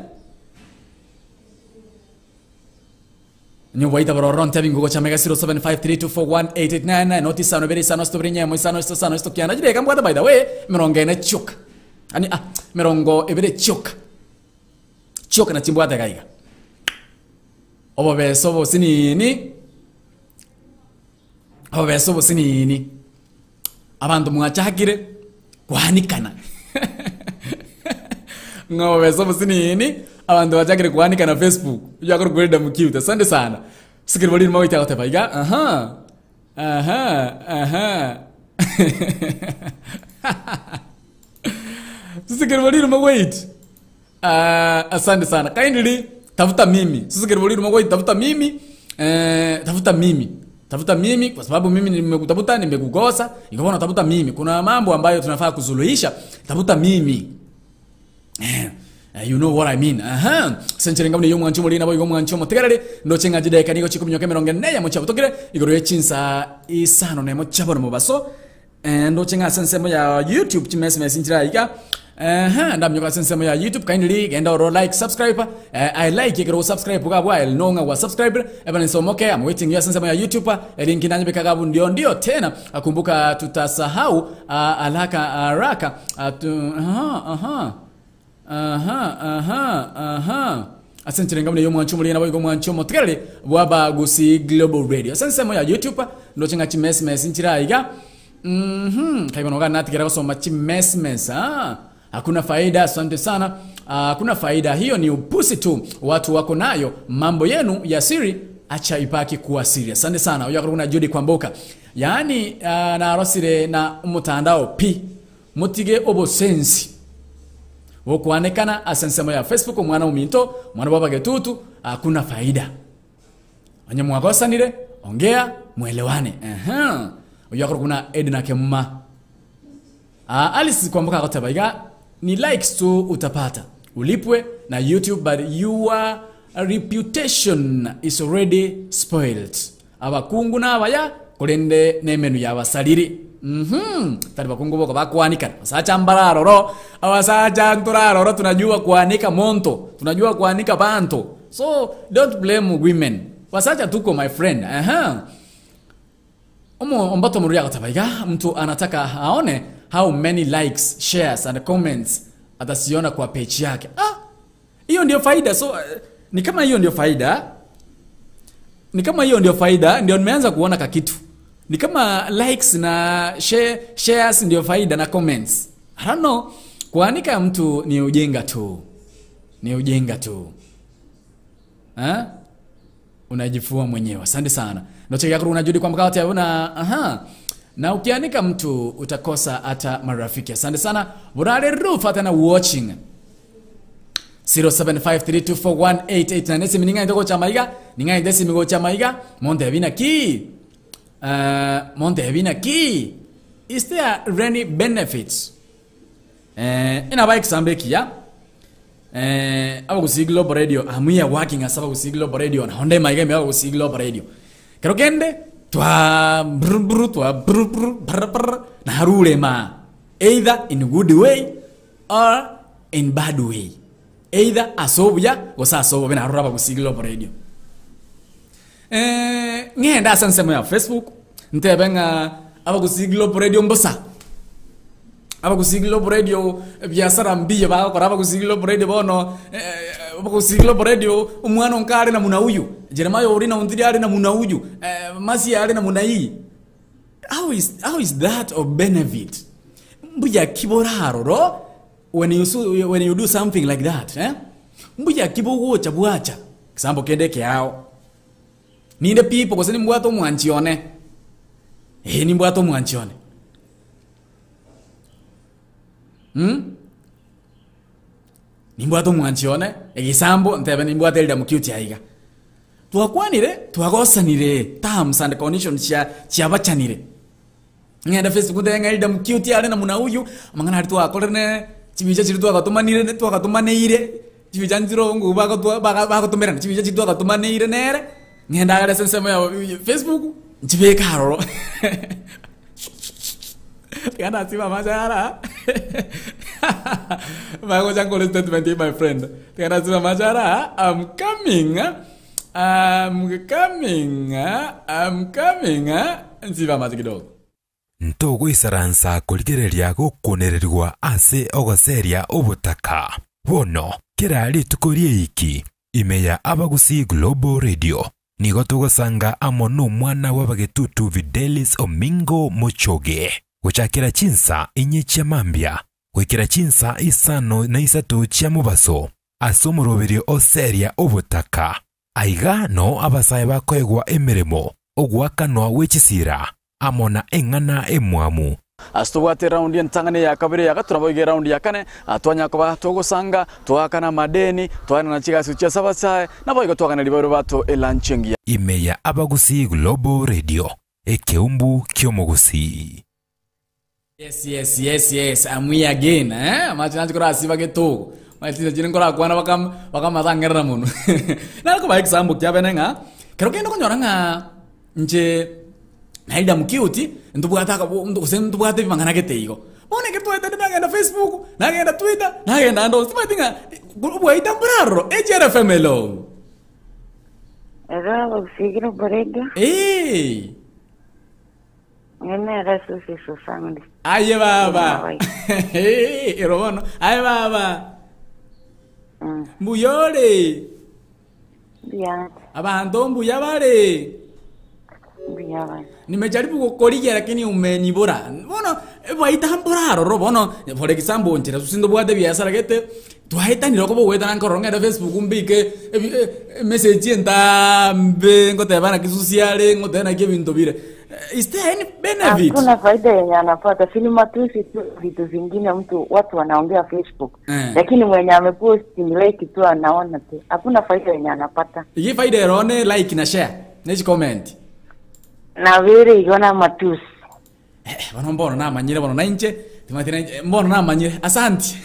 Onye gwaita bororo ntebi ngogocha mega 0753241889 noti isano ibere isano isito ibere nyemo isano isito isano isito kianda chideka mbwate by the way emerongo ene chioka yani ah emerongo ebere chioka chioka nachi mbwate iga iga obobesa obosinini obobesa obosinini abanto mwachakire kwanikana ng'a obobesa obosinini abanto bachakire kwanikana Facebook oywo akorokwa Elda Mukiuta asante sana sikiri boria rimo goika agoteba iga aha aha aha sikiri boria rimo wait Ah, asante sana kindly tafuta mimi sasa kiriboli rumo tafuta mimi eh, tafuta mimi tafuta mimi kwa sababu mimi nimekutafuta nimekukosa ikawa tafuta mimi kuna mambo ambayo tunafaa kusuluhisha tafuta mimi eh, you know what I mean. Aha. Senchere ngamne yo mwancho molina boy mwancho motegerere ndoche nga jideka nigo chikuminyoka emerongo ene ya mochabo tokere igoro ye chinsa isano nemo chabo no mobaso ndoche nga ase ensemo ya YouTube chimesmes nchira iga Aha, ndamnyoka ase ensemo ya YouTube kindly genda oro like subscribe I like ekero subscribe gabwa I'll know nga wa subscribe eba nisomoke I'm waiting you ase ensemo ya YouTube link nanyebeka gabu ndio ndio tena kumbuka tutasahau alaka haraka tu, aha aha aha aha aha ase enchera enga buna ey'omwancho omoriri naboigo omwancho omotegereri bw'aba Gusii Global Radio. Ase ensemo ya YouTube ndoche ng'a chimesmes nchire aiga mhm kaigo noga natigera gosoma chimesmes ah hakuna faida asante sana ah, hakuna faida hiyo ni upusi tu watu wako nayo mambo yenu ya siri acha ipaki kuwa siri asante sana oyo akorokwa na Judy Kwamboka yaani uh, narosire na omotandao pi motige obosensi Gokwanekana ase ensemo ya Facebook omwana ominto, omwana bw'abagetutu, hakuna faida. Onye mwagosanire, ongea mwelewane. Ehe. Oyio akorokwa buna Edna Kemuma. Ah, Alice Kwamboka agoteba iga ni likes tu utapata ulipwe na YouTube but your reputation is already spoiled. Abakungu nabaya korende nemenu yabasariri. Mhm. Tari bakungu boka bakwanikana. Abasacha mbararoro, abasacha ntoraroro tunajua kuanika monto, tunajua kuanika banto. So don't blame women. Basacha tuko my friend. Aha. Omo ombato moria agoteba iga mtu anataka aone how many likes, shares and comments atasiona kwa page yake. Ah, hiyo ndio faida. So ni kama hiyo ndio faida. Ni kama hiyo ndio faida, ndio nimeanza kuona kakitu. Ni kama likes na shares ndio faida na comments. I don't know. Kuanika mtu ni ujinga tu. Ni ujinga tu. Ha? Unajifua mwenyewe. Asante sana. Ndoche yako unajudi kwamba kati una aha. Na ukianika mtu utakosa hata marafiki. Asante sana. Burale Rufa tena watching. 0753241889 esimi ning'aete gocha maiga ning'aete esimi gocha maiga montebi naki montebi naki is there any benefits enaba example ekiya abagusii global radio I'm here working as abagusii global radio na onde maiga ime abagusii global radio kero kende twa bru bru twa bru bru brr brr narure ma either in good way or in bad way either ase obuya gose ase obobe narora abagusii global radio ng'ende ase ensemo ya Facebook ntebe ng'a abagusii global radio mbosa abagusii global radio biasara mbiya bagokora abagusii global radio bono abagusii global radio omwana onka are namuna huyu Jeremiah ori na ontiri are namuna huyu Mercy are namuna hii how is, how is that of benefit mbuya ki boraroro when you, so, when you do something like that eh? mbuya ki bogocha bwacha example kende kiao ninde people gose nimbwate omwanchi one eh nimbwate omwanchi one hmm? Nimbwate omwanchi one, egesambo, ntebe nimbwate Elder Mukiuti aiga. Twakwanire, twagosanire terms and conditions chia chiabachanire. Ng'ende Facebook ntebe ng'a Elder Mukiuti are namuna huyu, amang'ana aria twakorire ne chibicha chiria twagatomanire twagatomaneire, chibicha nchire ng'u bagotwa baga bagotomerana, chibicha chiria twagatomaneire nere, ng'ende agare ase ensemo ya Facebook, nchibeke aroro. Tiga nasibe amache ara bagocha nkore statement eye my friend. Tiga nasibe amache ara I'm coming I'm coming I'm coming nsibe amache kidogo. Ntogoisaransa korigereria gokunererigwa ase ogoseria obotaka. Bono, kera rituko ri'eiki, ime ya Abagusii Global Radio, Nigo togosanga amo nomwana bw'abagetutu Fidelis Omingo Mochoge, gochakera chinsa inye chia mambia goikera chinsa isano na isato chia mobaso, ase omoroberio o Seria obotaka. Aiga noo abasae bakoegwa emeremo, ogoakanwa gwe chisira, amo na eng'ana emwamu. Ase tobwate eraundi entang'ani, eya kabere, eya gatato, naboigo eraundi ya kane, twanyara koba togosanga, twaakana amadeni, twaenana chigasi gochia ase abasae, naboigo twagana ribaero bato elanchi engiya. Ime ya Abagusii Global Radio, ekeumbu ki'omogusii. Yes, yes, yes, yes, I'm here again, eh? Amache nache korasiba getogo. Mache chinsa chire nkorakwana bakam bakamatang'erera mono. Nare kobaha example kiabene ng'a, kero kende okonyora ng'a inche Naida Mukiuti, ntobwate akabo gose ntobwate ebimang'ana gete igo. Bono ekero twaetete nagenda Facebook, nagenda Twitter, nagenda ande onsi, timanyeti ng'a obwaita mbore aroro, HRFM hello. Ero agosigire oborega, Eeh. ng'e nere Susi Susandi. Aye baba. Eeh, ero bono. Aye baba. Mbuya ore? Mbuya. Abanto mbuya bare? Mbuya bare. Nimejaribu gokorigia lakini umenibora. Bono baita mbora aroro bono for example nchera susi ndobwate ebiasara gete twaetanire okoba ogoetana nkorora ng'ende Facebook mbike ebi eh, emessage entambe ngoteba naki susi are ngoteba naki ebinto bire. Is there any benefit? Hakuna faida yenye anapata, si ni matusi tu, vitu vingine mtu watu wanaongea Facebook Eh. lakini mwenye amepost ni like tu anaona tu, hakuna faida yenye anapata Igi faida ero ne like na share ne comment. na vere igo na matusi. Eh, bono mbono namanyire bono nainche timanyeti nainche mbono namanyire asanti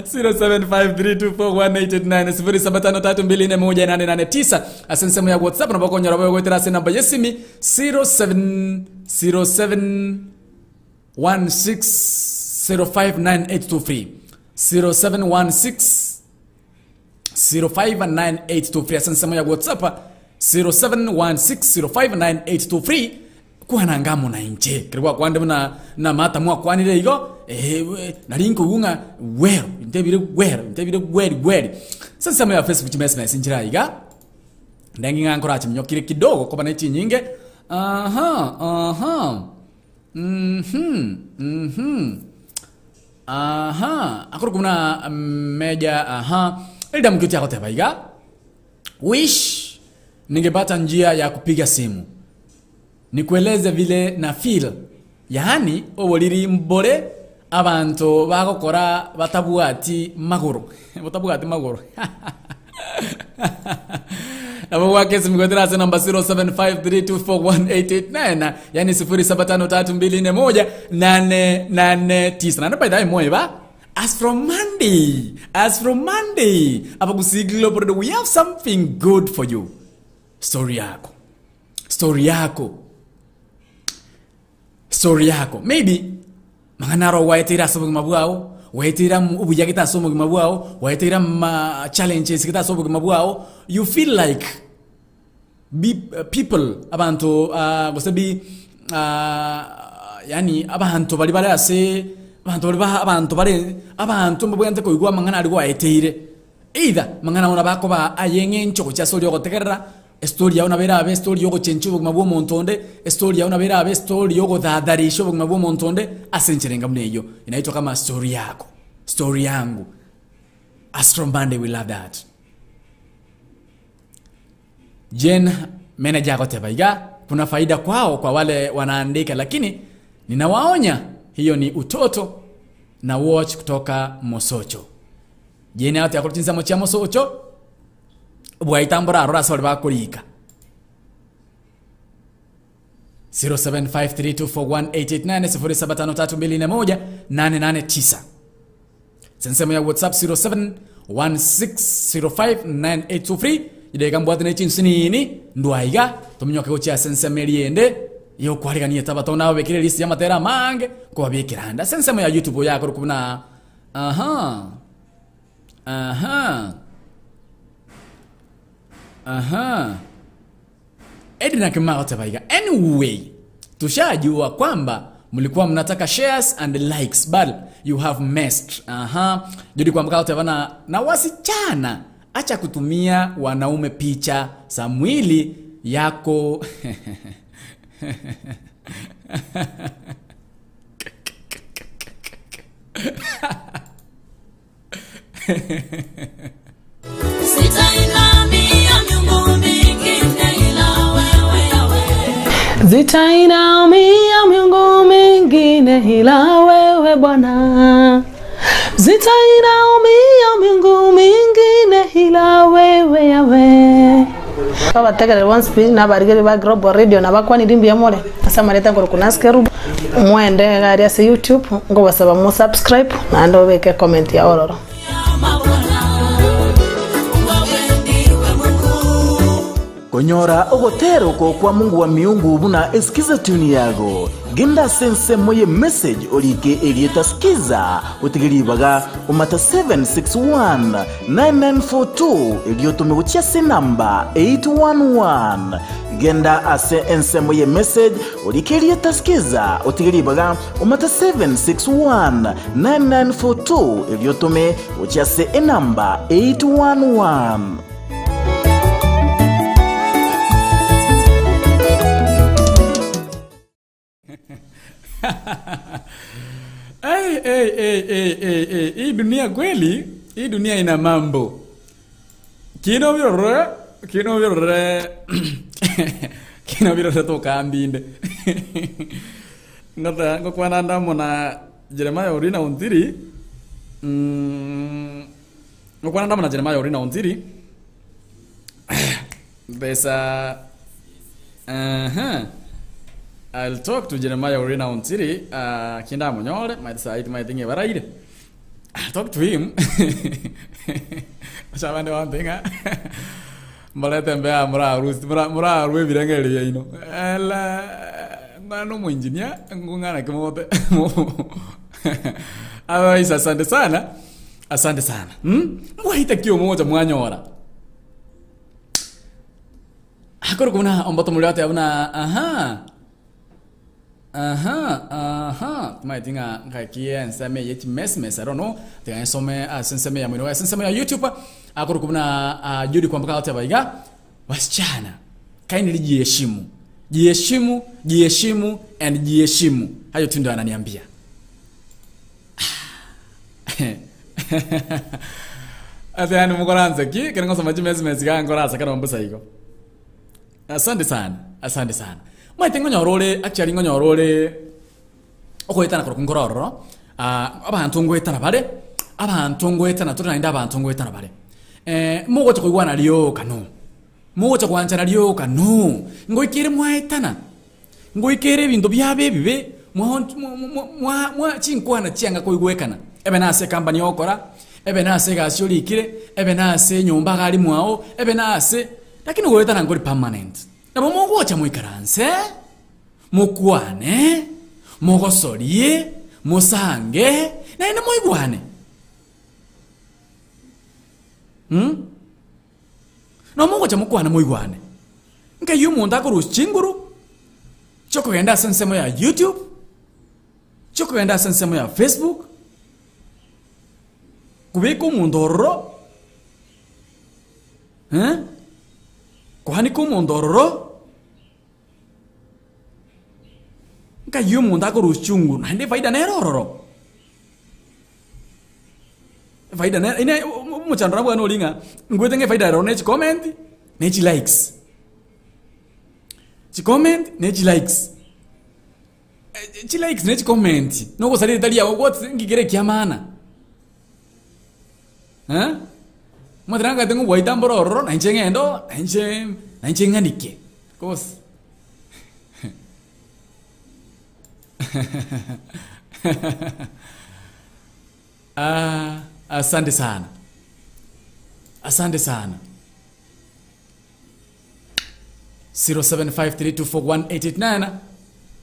0753241889 0753241889 ase ensemo ya whatsapp nabo okonyora bobe goetera ase enamba yesimi 0707 1605983 0716 059823 ase ensemo ya whatsapp 0716059823 kwana ngamo na inche kere gwakwande buna namata mwakwanire igo eh, we- nari nkoigwa ng'a gwero ntebire gwero ntebire gweri gweri ase ensemo ya facebook chimesmes nchire iga ndenge ng'a nkorachinyokire kidogo koba ne chinyinge aha aha mhm mhm Aha, akorokwa buna meja aha. Elda Mkiti agoteba iga, wish ningepata njia ya kupiga simu nikueleze vile na feel yaani oboriri mbore abanto bagokora batabwati magoro botabwati magoro Nabo gwaka esimi goetera ase namba 0753241889 yani 0753241889 naende by the way moeba as from Monday as from Monday abagusii Global Radio we have something good for you story yako story yako Story yako maybe mang'ana aro gwaeteire ase obogima bwao, gwaeteire am obuya gete ase obogima bwao, gwaeteire ama challenges gete ase obogima bwao, you feel like be people abanto gose be yaani abanto baria bare ase abanto baria ba abanto bare abanto mbabwenerete koigwa amang'ana aria gwaeteire. Either amang'ana ao nabo akoba aye eng'encho gochia ase oria ogotegerera, Estori yao nabo erabe estori y'ogochenchia obogima bw'omonto onde, estori yao nabo erabe estori y'ogothadharisha obogima bw'omonto onde ase enchera enga buna eyio. Inaitwa kama story yako, story yangu. Astro Monday we love that. Jane manager agoteba iga kuna faida kwao kwa wale wanaandika lakini ninawaonya hiyo ni utoto. Na watch kutoka Mosocho. Jane agotebi akorwa chinsemo chia Mosocho, bwaita mbora aroro ase baria bakorika. 0753241889 0753241889. Ensemo ya WhatsApp 0716059823 ideka mbwate ne chinsinini ndwaiga tominyoke gochia ase ensemo eria ende yokwarigania etabato nababekire list y'amatera amange nkobabekera ande ase ensemo ya YouTube oyo akorokwa buna aha aha aha Edna Kimaro agoteba iga, Anyway, tushajua kwamba mlikuwa mnataka shares and likes but you have messed. Aha. Judy Kwamboka agoteba na, na wasichana acha kutumia wanaume picha za mwili yako Zitainamia miungu mingine ila wewe Bwana, zitainamia miungu mingine ila wewe Yawe. Babategerere bonsi pi nabarigeri ba Global Radio nabakwanire mbuya more ase amareta nkoro kuna Askerubo mwende iga aria ase YouTube nkobasaba mo subscribe naende obeke comment yao ororo. Konyora ogotera oko kwa Mungu wa miungu buna esikiza tune yago, genda ase ensemo ye message orike erieta skiza otige ribaga omata 761 9942 erio otome gochia ase enamba 811. Genda ase ensemo ye message orike erieta skiza otige ribaga omata 761 9942 erio otome gochia ase enamba 811. Hey, hey, hey, hey, hey, hey. Hii dunia kweli, hii dunia ina mambo. Kino birore, kino birore, kino birore tokambinde. Ngata ngokwana ndamo na Jeremiah Orina Ontiri. Ngokwana ndamo na Jeremiah Orina Ontiri. Besa uh-huh. I'll talk to Jeremiah Orina Ontiri uh, kinda munyore might say might think baraire. I'll talk to him. Chabande wantinga. Mbarete mbea muraru muraru ebirengeri biaino. Ela ng'ana omoengineer ng'ana kimote. Otherwise asante sana. Asante sana. Hmm? Mbwaite ki omocha mwanyora. Akoro buna omboto muri ateba buna aha. Aha, aha. Timaeti ng'a ngaki ensemo eye chimesmes, I don't know. Tiga ensome ase ensemo ya mwino ase ensemo ya YouTube. Akorokwa buna uh, Judy Kwamboka agoteba iga, wasichana kindly jiheshimu. Jiheshimu, jiheshimu and jiheshimu. Hayo tu ndio ananiambia. Ase yani mokoranse ki ekero ngosoma chimesmes iga nkorase kero mbosa igo. Asante sana, asante sana. Omanyete ngonyora ore actually ngonyora ore ogoetana korokwo nkore ororo, abanto ngoetana bare, abanto ngoetana tore naende abanto ngoetana bare. Mogocha koigwana rioka no, mogocha goanchana rioka no, ngoika ere mwaetana, ngoika ere ebinto biaba ebibe, mwaonch mwa mwa mwa mwa chinkwana chianga koigwekana, ebe nase ecompany ogokora, ebe nase egasi orikire, ebe nase enyomba iga aria mwao, ebe nase, lakini ogoetana nkori permanent. Nabo mogocha moikaranse, mokwane, mogosorie, mosange, naende moigwane. Mh? Nabo mogocha mokwane moigwane. Nkeyia omonto akorusia chinguru, chiokogenda ase ensemo ya YouTube, chiokogenda ase ensemo ya Facebook, kobeka omonto ororo, eh, koanika omonto ororo, nkayia omonto akorusia chinguru naende efaida nere ororo. Efaida nere ine omochando nabwane oria ng'a nkwete ng'a efaida ere ne chicomment, ne chilikes. Chicomment ne chilikes. Chilikes ne chikomenti, nogosaria ritari riago what nki kere ekia maana? Eh? Omanyete nangate ng'a obwaita mbore ororo na inche ng'ende oo, na inche na inche ng'anike, gose Ah, asante sana, asante sana. 0753241889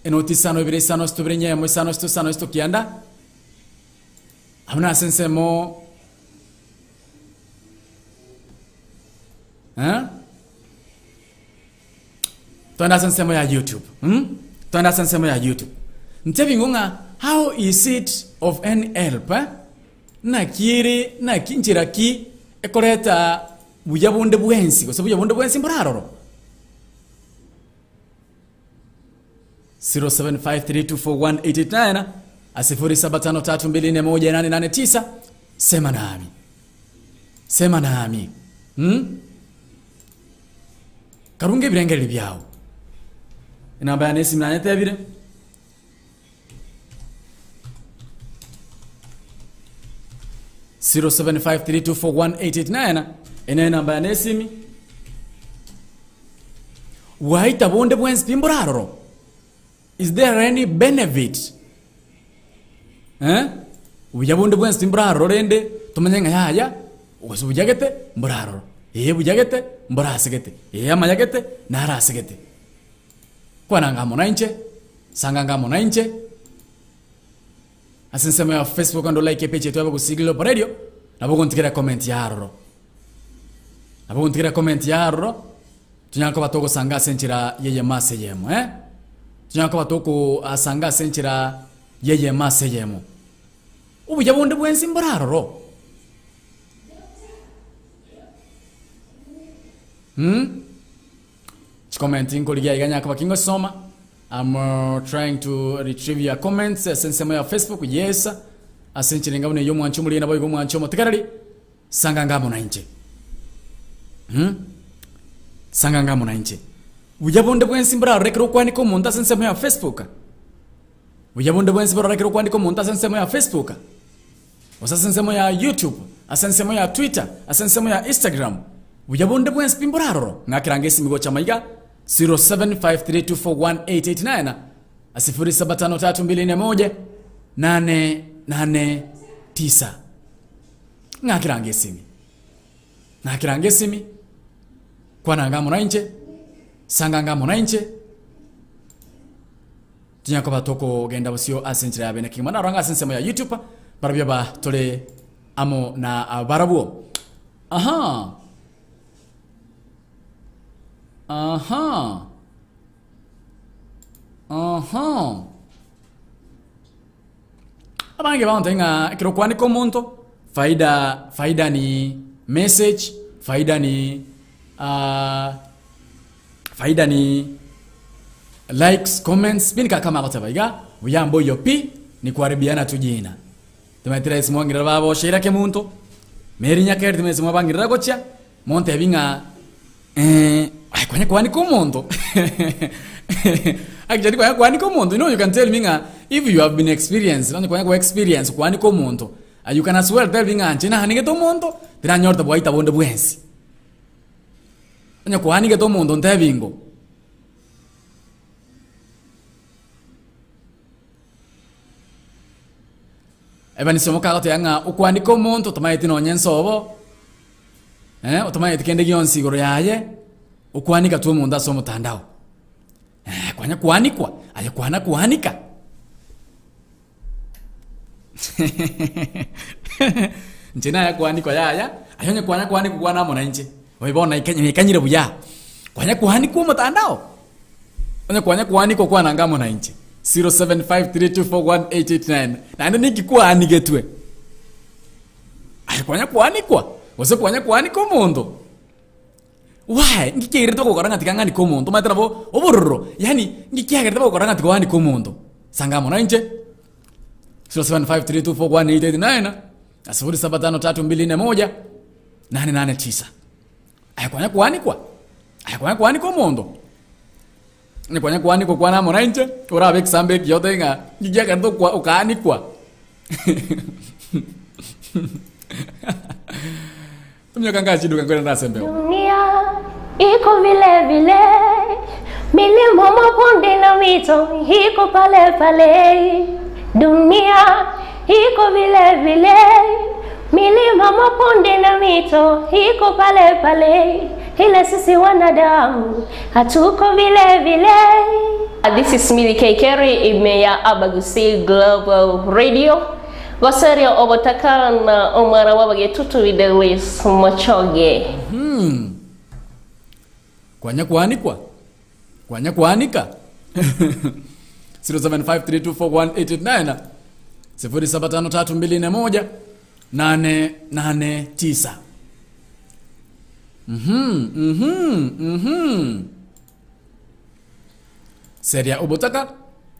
enoti isano ibere isano isatu ibere nyemo isano isatu isano isatu kianda abwo nase ensemo eh? Twende ase ensemo ya YouTube hmm? Twende ase ensemo ya YouTube ntebi ng'o ng'a how is it of any help eh? Naki ere naki nchera ki ekoreta buya bonde bwensi gose buya bonde bwensi mbore aroro? 0753241889 0753241889 sema nami sema nami hmm? Karunge ebirengererio biao. Enamba yane esimi nanyetebire. 0753241889 ene enamba yane esimi. Bwaita bonde bwensi pi mbore aroro. Is there any benefit? Eh? Buya bonde bwensi mbore aroro rende tomanye ng'a yaya gose buya gete mbore aroro. Ee buya gete mbore ase gete. Ee amaya gete naro ase gete. Kwana ng'a amo nainche, sanga ng'a amo nainche, ase ensemo ya Facebook ande olike epage yaito ya Abagusii Global Radio, nabo ogontigera comment ya aroro. Nabo ogontigera comment ya aroro, tonyare koba togosanga ase enchera y'eyemo ase eyemo eh. Tonyare koba tokoasanga ase enchera y'eyemo ase eyemo. Obuya bonde bwensi mbore aroro. Mh. Chikomenti nkorigia iga nyare koba kingosoma. I'm trying to retrieve your comments ase ensemo ya Facebook, yes. Ase enchera enga buna eyio omwanchi omoriri naboigo omwanchi omotigareri. Sanga ngamo nainche. Hmm? Sanga ngamo nainche. Buya bonde bwensi mborarore ekero okwanika omonto ase ensemo ya Facebook. Buya bonde bwensi borore ekero okwanika omonto ase ensemo ya Facebook. Gose ase ensemo ya YouTube, ase ensemo ya Twitter, ase ensemo ya Instagram. Buya bonde bwensi pi mboraroro. Ng'akera ngesimi gocha maiga 0753241889 0753241889. Ng'akera esimi, ng'akera esimi, kwana anga amo nainche, sanga anga amo nainche, tinyara koba tokogenda bosio ase enchera ya bene kegima. Narora ng'a ase ensemo ya YouTube, barabwo aba tore amo na barabwo. Aha. Aha. Aha. Abange bagontebia ng'a ekero okwanika omonto, faida faida ni message, faida ni faida ni likes, comments, bini kaka kama agoteba iga, buya mboiyo pi, ni kuharibiana tu jina. Timaeti rahisi mwang'irera babosheire kemonto, Mary Nyakeri timaeti mwabang'irera gochia, montebi ng'a aye kwanya kwanika omonto actually kwanya kwanika omonto you know you can tell me ng'a if you have been experienced onye kwanya kwa experience kwanika omonto you can as well tell me ng'a inche naanigete omonto tiranyorete bwaita bonde bwensi. Onye kwanigete omonto ntebi ingo. Ebanisa omoka agoteba ng'a okwanika omonto otomaeti nonye nsobo. Eh, otomanyeti kende gionsi igoro yaye, okwanika tu omonto ase omotandao. Eh, kwanya kwanikwa, aye kwana kwanika. Inche naye kwanikwa yaya, aye onye kwanya kwanikwa kwana amo nainche. Oye bono naikanye naikanyire buya. Kwanya kwanikwa omotandao? Onye kwanya kwanikwa kwana anga amo nainche. 0753241889 naende ninki kwaanigetwe? Aye kwanya kwanikwa, gose kwanya kwanika omonto. Why? Nki kiagerete ogokora ng'a tiga ng'anike omonto? Omanyete nabo obororo, yaani nki kiagerete bagokora ng'a tiga oanike omonto? Sanga amo nainche, 0753241889 na 0753241889. Aye kwanya kwanikwa, aye kwanya kwanika omonto. Onye kwanya koanikwa kwana amo nainche, orabe ekisambe ekiya otebe ng'a inki kiagerete okwa okaanikwa. Tominyoka nka chinduka nkoirana ase embeo. Dunia iko vile vile, milima, mabonde na mito iko pale pale. Dunia iko vile vile, milima, mabonde na mito iko pale pale, ila sisi wanadamu hatuko vile vile. This is Millie K. Kerry, ime ya Abagusi Global Radio. Goseria obotaka na omwana w'abagetutu Widelis Mochoge. Kwanya kwanikwa kwanya kwanika 0753241889 0753241889. Seria obotaka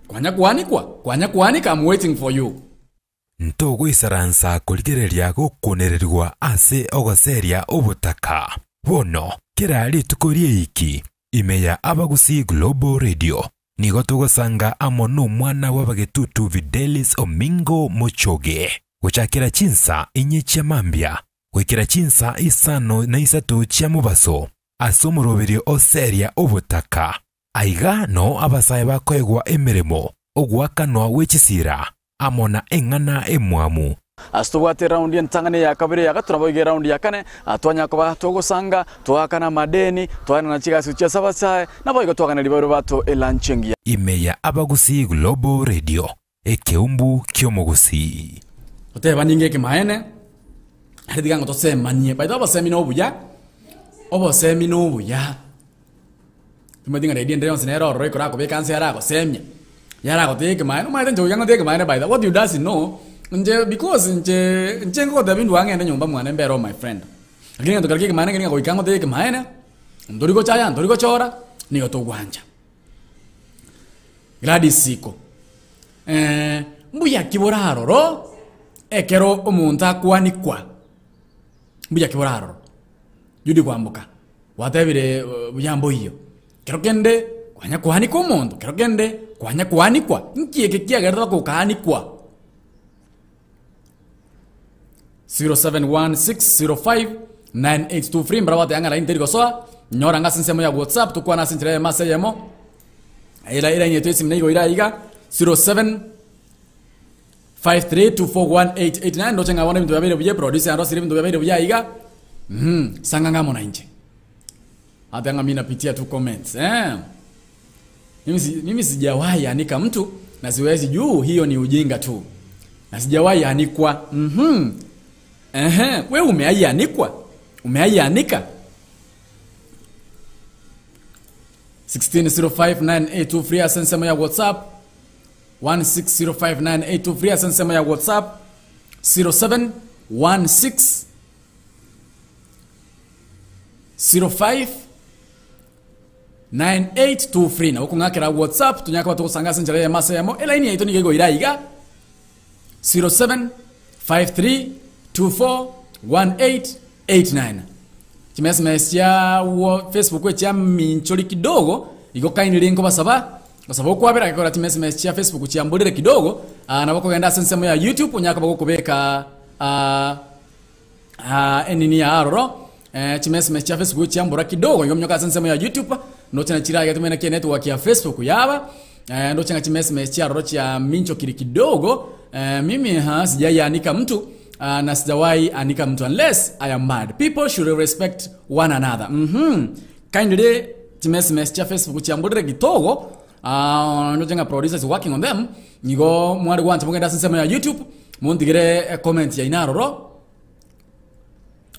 kwanya kwanikwa kwanya kwanika I'm waiting for you. Ntogoisaransa korigereria gokonererigwa ase ogoseria obotaka. Bono, kera rituko ri'eiki, ime ya Abagusii Global Radio, nigo togosanga amo nomwana bw'abagetutu Fidelis Omingo Mochoge, gochakera chinsa inye chia mambia goikera chinsa isano na isato chia mobaso, ase omoroberio o Seria obotaka. Aiga noo abasae bakoegwa emeremo, ogoakanwa gwe chisira, amo na eng'ana emwamu. Ase tobwate eraundi entang'ani, eya kabere, eya gatato, naboigo eraundi ya kane, twanyara koba togosanga, twaakana amadeni, twaenana chigasi gochia ase abasae, naboigo twagana ribaero bato elanchi engiya. Ime ya Abagusii Global Radio, ekeumbu ki'omogusii. Goteba ninge ekemaene, aria tiga ng'a tosemanie. By the way obosemi na obuya, obosemi na obuya. Timanyeti ng'a radio ende yonsi nere ororo ekero akobeka nse yaragosemia, yaragotebia ekemaene, omanyete inche goika ngotebie ekemaene by the way, what you doesn't know, inche because inche inche ngogotebia indwe ang'ende nyomba mwane mbere o my friend. Lakini egento keria kia ekemaene nkeri ng'a goika ngotebie ekemaene, ntori gochaya ntori gochora, nigo togwancha. Gladys Siko, mbuya ki bore aroro ekero omonto akwanikwa? Mbuya ki bore aroro? Judy Kwamboka, gwatebire buya mboiyo, kero kende kwanya koanika omonto, kero kende kwanya koanikwa, nki eke kiagerete mpaka okaanikwa? 0716059823 mbara bateba ng'a line teri gosoa, nyora ng'a ase ensemo ya whatsapp tokwane ase enchera eyemo ase eyemo, era eraini yaito ya esimi nigo ira iga 0753241889 ndoche ng'a bono ebinto biabeire buya eproducer yarosire ebinto biabeire buya iga sanga ng'a amo nainche. Ateba ng'a mi napitia tu comments eh. Mimi, si, mimi sijawahi anika mtu na siwezi juu hiyo ni ujinga tu na sijawahi anikwa. Ehe, we umeai anikwa? Umeai anika? 1605983 ase ensemo ya WhatsApp 1605983 ase ensemo ya WhatsApp 0716 05 9823 nabo kong'akera whatsapp tonyare koba togosanga ase enchera eyemo ase eyemo elaini yaito nigo egoira iga 0753241889 chimesmes chia wo facebook echia minchori kidogo igo kindly nkobasaba gosaba okwabera gekogera chimesmes chia facebook chiamborire kidogo ah, nabo kogenda ase ensemo ya youtube onyare koba gokobeka ah, Ah, enini ya aroro eh, chimesime chia facebook chiambora kidogo igo minyoka ase ensemo ya youtube ndoche na chirage tumene kie network ya facebook yaba eh, ndoche nga chimesime chia aroro chia mincho kiri kidogo eh, mimi ha sijaianika mtu ah, na sijawahi anika mtu unless I am mad people should respect one another Kindly chimesime chia facebook chiamborire kidogo ah, ndoche nga producers working on them igo mware gwancha mogende ase ensemo ya youtube montigere eh, comment yaino aroro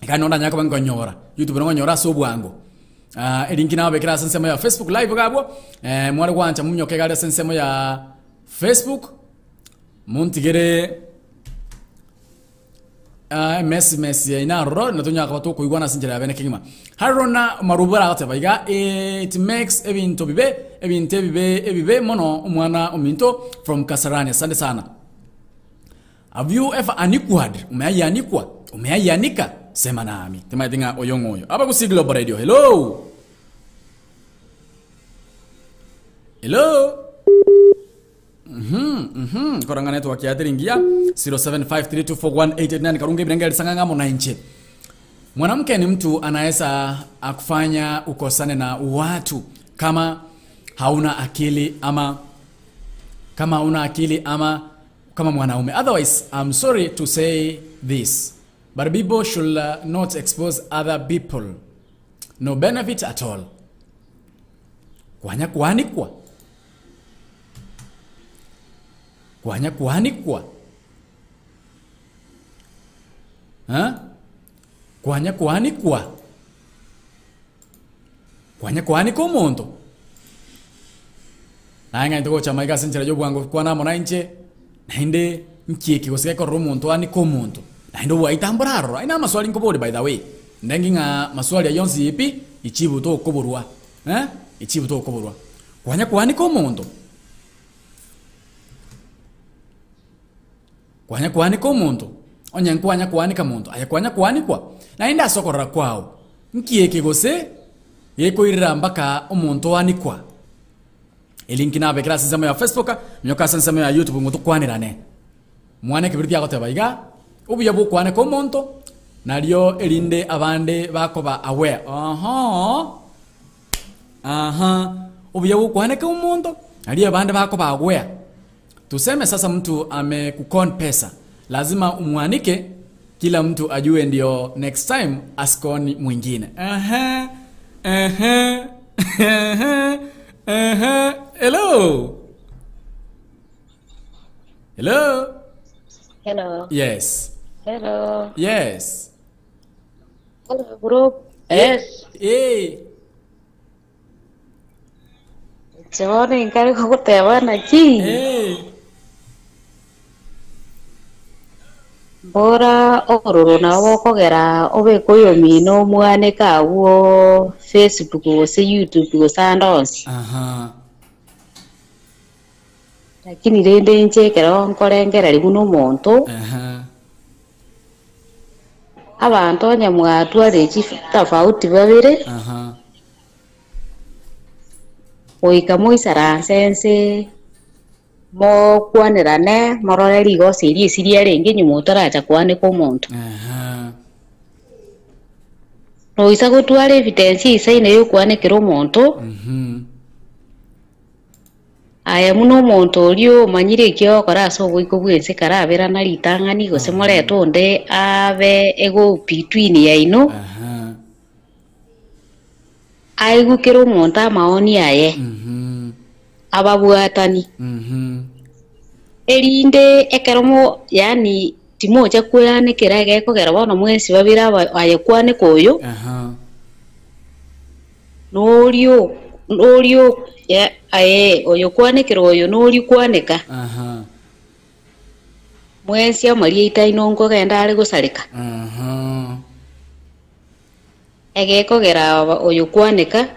Ekero nondanyare koba nkonyora, youtube nokonyora ase obwango. Ah, elinki nababekere ase ensemo ya facebook live iga abwo, eh, mware gwancha mominyoke iga aria ase ensemo ya facebook, montigere ah, emesmes yaino aroro, na tonyare koba tokoigwana ase enchera ya bene kegima. Harona Marubo aragoteba iga, it makes ebinto bibe, ebinto ebibe ebibe mono omwana ominto from Kasarani. Asante sana. Have you ever anikwad? Umeaianikwa? Umeaianika? Sema nami. Timaeti ng'a oyo ng'oyo. Abagusii Global Radio. Hello. Hello? Mhm, mhm. Koranga network ya teri ngiya 0753241889 karunga ebirenge risang'ang'a amo na inche. Mwanamke ni mtu anaweza akufanya ukosane na watu kama hauna akili ama kama hauna akili ama kama mwanaume. Otherwise, I'm sorry to say this, but people should not expose other people. No benefit at all. Kwanya kuanikwa. Kwanya kuanikwa. Ha? Kwanya kuanikwa. Kwanya kuanika omonto. Naye ng'a togocha maiga ase enchera ya obwango kwana amo nainche, naende nki eke gose gekorora omonto anike omonto, naende obwaitambora aroro. Aye na amaswali nkoboria by the way, ndengi ng'a maswali ayio onsi pi, ichibu tokoborwa eh, ichibu tokoborwa. Kwanya koanika omonto, kwanya koanika omonto, onye nkwanya koanika monto, aye kwanya koanikwa, naende ase okorora kwao, nki eke gose gekoirera mpaka omonto oanikwa? Elinki nabekere ase ensemo ya Facebook, minyoka ase ensemo ya YouTube ng'o tokwanerane. Mwana ekebiriti agoteba iga, obuya bw'okwaneka omonto, nario erinde abande bakoba aware. Oho, aha, obuya bw'okwaneka omonto, nario abande bakoba aware. Tuseme sasa mtu amekukon pesa, lazima umwanike kila mtu ajue ndio next time asikoni mwingine. Aha, aha, aha, aha. Hello. Hello. Hello. Yes. Hello. Yes. Hello, group. Yes. Eh. Inche bono inkare gogoteba naki? Eh. Mbora obororo nabo bokogera obeke oyomino omwaneke agwo Facebook gose YouTube gose ande onsi. Aha. Lakini rende inche ekero nkorengereria buna omonto, Aha. abanto onye mwatwarire chitofauti babere, Aha. goika moisaranse ense mokwanerane morore rigoso erio ase riarenge nyuma otaracha koaneka omonto. Aha. Noisa gotwara evidence eisaine yokwanekera omonto, Mhm. aye buna omonto oria omanyire eki ogokora ase oboiko bwense karaberana ritang'ani gose morete onde abe ego between yaino, Aha. aigukere omonto amaoni aye, Mhm. ababwatani. Mhm. Erinde ekero mo yaani timocha kweanekera egekogera bono mwensi babere aba aye kwaneka oyo, Aha. norio norio ya aye oyo kwanekera oyo norio kwaneka. Aha. Mwensi amarieta aino nkogenda are gosareka. Aha. Egekogera oyo kwaneka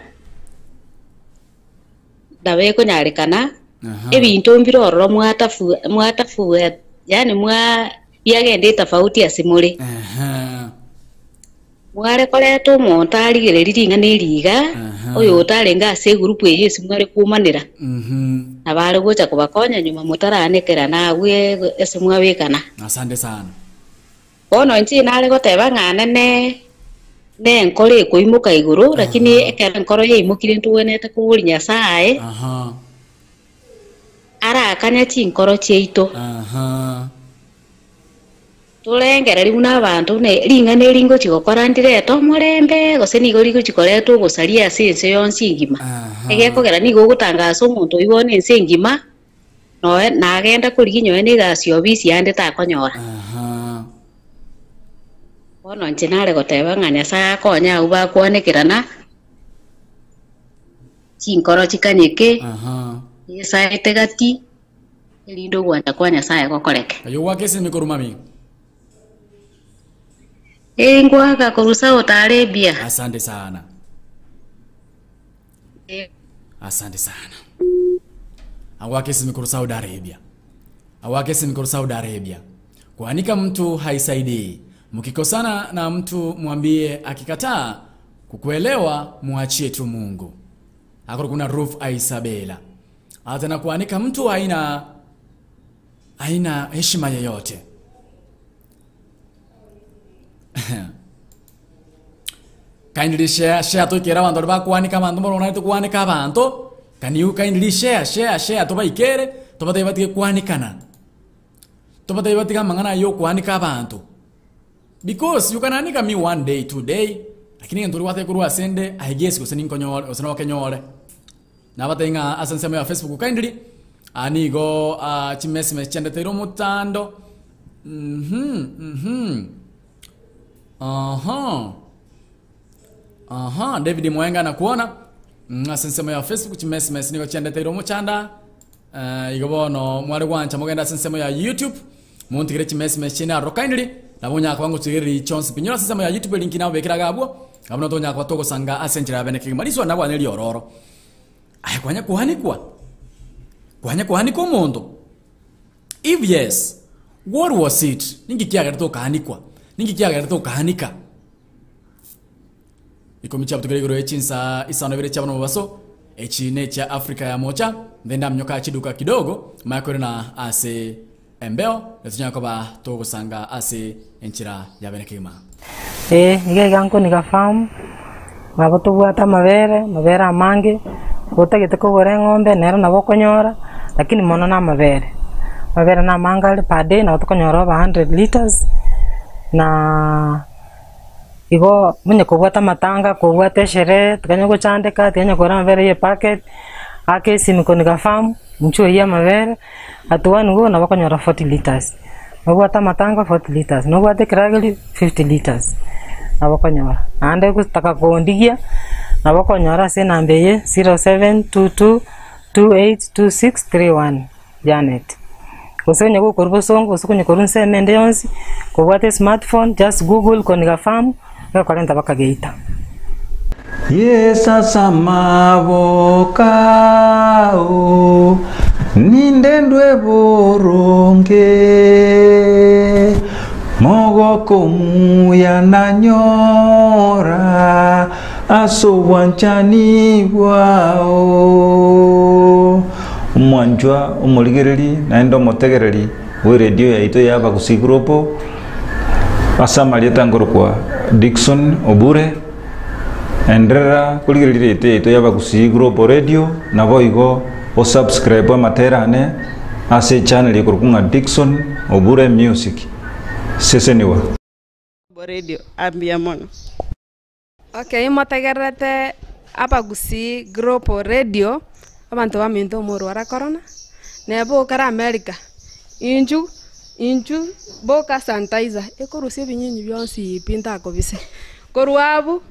nabo ekonyarekana Aha. ebinto mbire ororo mwatafu mwatafu yaani mwa biagenda etofauti ase more. Aha. Mware koreta omonto arigereria ring'ana eriga, Aha. oyo otarenge ase egroup eywo ase mware kumanera. Mhm. Nabo are gocha kobakonya nyuma motaraanekera nabwe ase mwabekana. Asante sana. Bono inche nare goteba ng'a nene ne enkoro ekoimoka igoro, lakini ekero enkoro yaimokire ntogwenerete koboria Nyasaye, Aha. arakanya chinkoro chiaito. Aha. Torengereria buna abanto buna ring'ana eri ngochi gokora ndirete omorembe gose nigo rigochi koreta ogosaria ase ense yonsi engima. Aha. Egekogera nigo ogotangasa omonto oywo bono ense engima, noe nagenda korigia nyowe na egasi ofisi yande takonyora. Aha. Bono inche nare goteba ng'a Nyasaye akonye abwo bakwanekerana, chinkoro chikanyeke, Aha. esaete gati, erinde ogwancha kwa Nyasaye gokoreke. Aye gwaka esimi korwa mami. Ee ngwaka korwa Saudi Arabia. Asante sana. Asante sana. Awake esimi korwa Saudi Arabia. Awake esimi korwa Saudi Arabia. Kuanika mtu haisaidii. Mkikosana na mtu mwambie, akikataa kukuelewa muachie tu Mungu. Akoro kuna Ruth Isabella. Ate na kuanika mtu haina haina heshima yeyote. Kindly share, share toikere abanto baria bakwanika abanto mono naye tokwanika abanto. Can you kindly share, share, share tobaikere, tobatebi batige kwanikana. Tobatebi batige amang'ana ayio okwanika abanto. Because you can anika me one day, two day, lakini egento oria gwatebia korwa ase nde, I guess gose ninkonyore gose nokenyore. Nabatebi ng'a ase ensemo ya Facebook kindly, aa nigo aa chimessage chiandeteire omotando, mh mh. Aha. Aha, David Mwenga nakuona ase ensemo ya Facebook chimessage nigo chiandeteire omochanda. Eh, igo bono mware gwancha mogende ase ensemo ya YouTube montigere chimessage chiane aroro kindly nabo onyara koba ngochigereria chionsi pi. Nyora ase ensemo ya YouTube elinki nababekere iga abwo, abwo nabo tonyara koba togosanga ase enchera ya bene kegima. Riswali nabwane riororo. Aye kwanya koanikwa? Kwanya koanika omonto? If yes, what was it? Ninki kiagerete okaanikwa? Ninki kiagerete okaanika? Ikomi chiabutukire igoro ye chinsa isano na ibere chia bono mobaso, echi nechia Africa ya mocha, nde ndaminyoka chiduka kidogo, maya koirana ase embeo, na tonyare koba togosanga ase enchera ya bene kegima. Ee, iga iga nkoniga farm, nabo tobwate amabere, amabere amange, otagete kogora eng'ombe nero nabo okonyora, lakini mono na amabere. Amabere na amange are per day nabo tokonyora over hundred litres, naaa igo onye kobwate amatanga, kobwate esherehe, tikanya gochandeka, tikanya kogora amabere ya epacket, aka esimi koniga farm, inchuo oyie amabere. At one go nabo okonyora 40 litres, nobwate amatanga 40 litres, nobwate ekerageri 50 litres, nabo okonyora. Naende gotaka kondigia, nabo okonyora ase enamba eye 0722282631 Janet. Gose onye gokorwa bosongo gose onye korwa ensemo ende yonsi, kobwate esmartphone just google Koniga farm, egokorenta mpaka geita. Yeso as'amaboko ao, nindendwe boronge, Mogoko omuya nanyora as'obwanchani bwao. Omwanchwa omorigereri naende omotegereri bw'eredio yaito ya Abagusii Global, Ase amarieta nkorokwa Dickson Obure, enderera korigereria eredio yaito y'Abagusii Global Radio, naboigo o subscribe amatera ane ase echannel ekorokwa ng'a Dickson Obure Music. Seseniwa. Radio ambuya mono. Okay motegererete Abagusii Global Radio, abanto baminto omorware korona, neba okare America, inchu inchu boka sanitizer, ekorusia ebinyinyi bionsi pi ntakobise. Korwa abwo,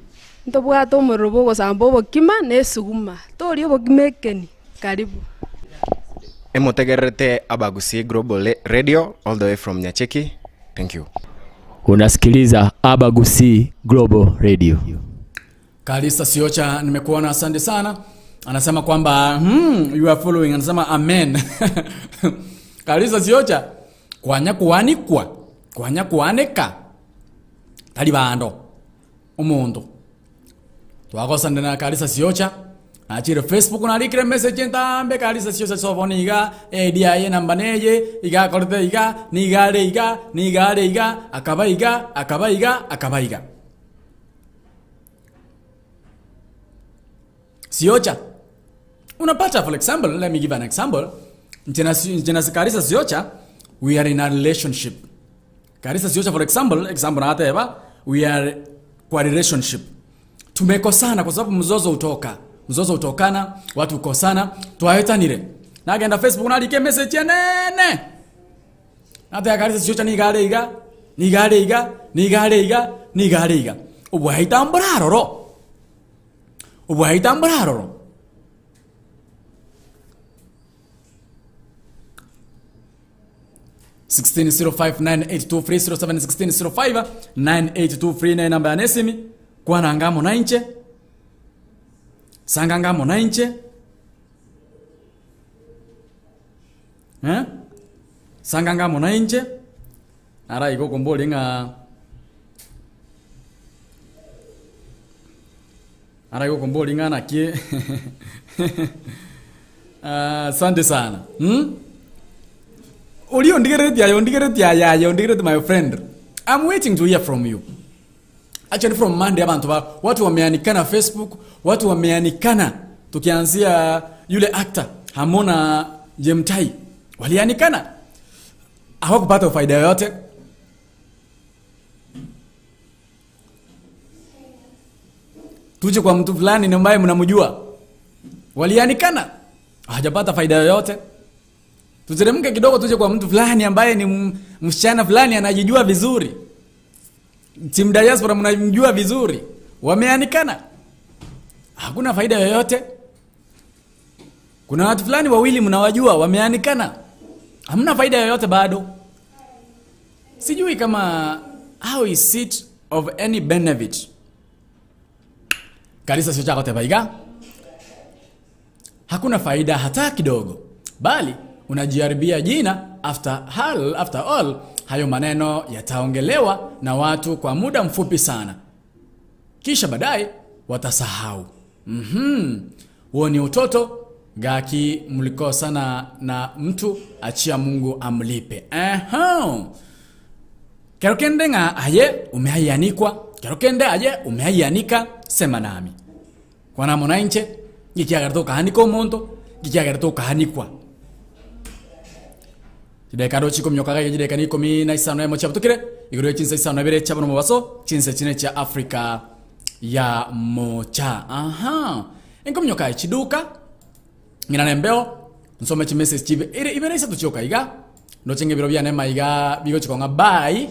ntobwate omorero bwa ogosamba obokima na esuguma, toria obokima ekeni, karibu. Emotegererete Abagusii Global Radio all the way from Nyacheki. Thank you. Unasikiliza Abagusii Global Radio. Kalista Siocha, nimekuona, asante sana. Anasema kwamba you are following, anasema amen. Kalista Siocha, kwanya kuanikwa, kwanya kuanika tari bando omonto Twagosande na Karisa Siocha, nachire Facebook narikire message entambe Karisa Siocha sobo niga edi yaye namba neye iga akorete iga niga are iga niga are iga akaba iga akaba iga akaba iga. Siocha unapata for example let me give an example nche na nche na Karisa Siocha we are in a relationship Karisa Siocha for example example nateba we are kwa relationship tumekosana kwa sababu mzozo utoka mzozo utokana watu ukosana twaetanire nagenda facebook narika emessage enene nateba Karisa Siocha niga are iga niga are iga niga are iga niga are iga obwaita mbora aroro obwaita mbora aroro. 16059823 0716059823 ne namba yane esimi kwananga amo na inche sanganga amo na inche eh? Sanganga amo na inche nara igo okomboria ng'a nara igo okomboria ng'a naki. Ah, Asante sana. Hmm? Oria ondigereretie aye, ondigereretie aye, aye, ondigereretie my friend. I'm waiting to hear from you. Actually from Monday abantu ba watu wameanikana Facebook, watu wameanikana tukianzia yule actor Hamona Jemtai walianikana, hawakupata faida yoyote. Tuje kwa mtu fulani ni ambaye mnamjua, walianikana, hajapata faida yoyote. Tuteremke kidogo, tuje kwa mtu fulani ambaye ni msichana fulani anajijua vizuri, Team Diaspora mnamjua vizuri, wameanikana, hakuna faida yoyote. Kuna watu fulani wawili mnawajua, wameanikana, hamna faida yoyote bado. Sijui kama how is it of any benefit. Kanisa sio chako tebaiga, hakuna faida hata kidogo, bali unajiharibia jina. After all, after all hayo maneno yataongelewa na watu kwa muda mfupi sana, kisha baadaye watasahau. Huo ni utoto gaki mlikosana na mtu, achia Mungu amlipe. Aha. Kero kende ng'a aye umeayanikwa, kero kende aye umeayanika, sema nami. Kwana mwananche gikiagerete okahanika omonto, gikiagerete okahanikwa. Chideka ndo chikomyoka gaiga chideka ni 15 emo chiabutukire igoro ya chinsa isano na ibere chiabo nomobaso chinsa chine chia Africa ya mocha. Aha. Enkomyoka echiduka ng'ina nembeo nsome chimessage chibe ere ibere isato chioka iga ndochenge biro biane maiga bigo chikong'a bye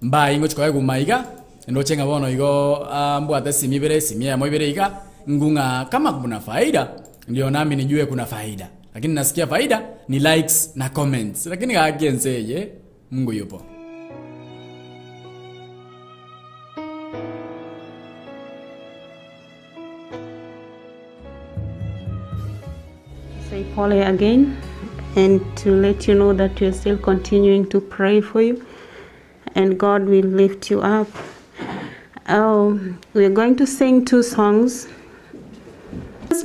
mbai ngochikoya gumaiga ndochenga bono igo mbwate simi ibere simi emo ibere iga ngung'a kama kuna faida ndio nami nijue kuna faida, lakini nasikia faida ni likes na comments, lakini gakienseye Mungu yupo. Say pole again, and to let you know that we are still continuing to pray for you, and God will lift you up. We are going to sing 2 songs.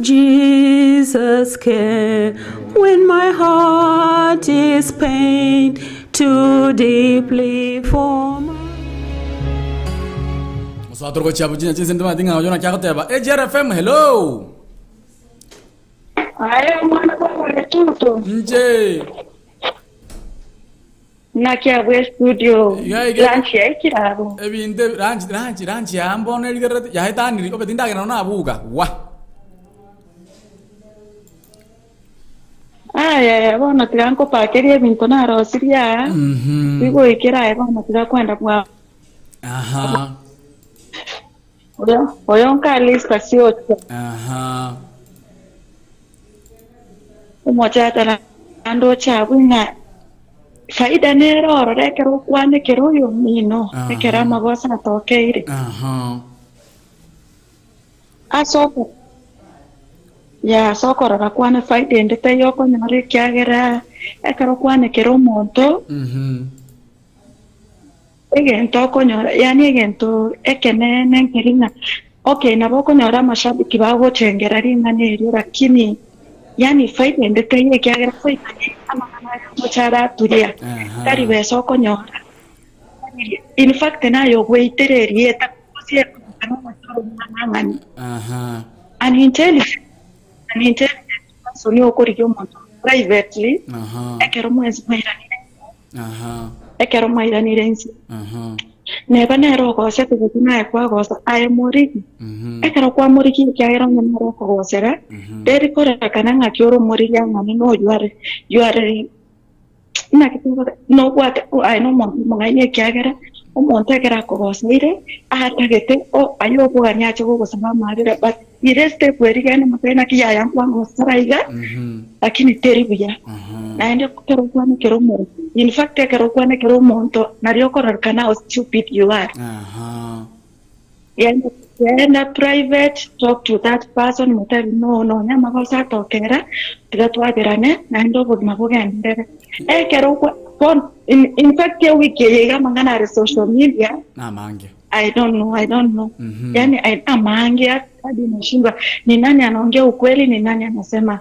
Jesus care when my heart is pained too deeply for my Musatoro chabu chinya chinse ndima tinga yona kyakoteba AGRFM hello. Ayo mwana kwa tuto. Nje. Nakiabwe studio. Lunch ya ikirabo. Ebinde lunch lunch lunch ya mbone ligere ya hetaniri obetindagira na abuga. Wa. Aya, bono tigankopakeria ebinto narosiria. Bigoikera aye bono tigakwenda bwa. Aha. Oyo, oyo nkalista siocha. Aha. Omochata ando chabwe ng'a faida nero orore ekero okwanekera oyo mino ekero amagoso atokeire. Aha. Asoko ya sokorora kwane faida ende taiyo okonyora ekiagera ekero okwanekera omonto egento okonyora yani egento ekenene nkeri ng'a okay nabo okonyora amashabiki bagochengera ring'ana erio lakini yani faida ende taiyo ekiagera faida amang'ana aya omochara aturia tari besa okonyora in fact nayo ogweitereria etakosia omochoro omwana Aha. an intelligent an intelligent person okorigia omonto privately. Aha. Ekero mwezi mwairanire. Aha. Ekero mwairanire inse. Aha. Neba nero ogosete gose naye kwagosa aye morigi. Ekero kwamorigi ekiagera onye nere okogosera teri korekana ng'aki ore omorigi ang'ane noyo are you are naki nobwate aye na omonto omong'aini ekiagera omonto ekero akogoseire atagete aye obogani ache gogosaba amabere but ire step erigene motebe naki yaya nkwangosera iga lakini teri buya naende ekero okwanekera omonto in fact ekero okwanekera omonto nario okororekana how stupid you are. Yaani yaenda private talk to that person motebe no no nyamagosa atokera tiga twaberane naende obogima bogendere ekero in fact e wiki eye amang'ana are social media Namange. I don't know, I don't know. Yani amange hadi nashindwa ni nani anaongea ukweli, ni nani anasema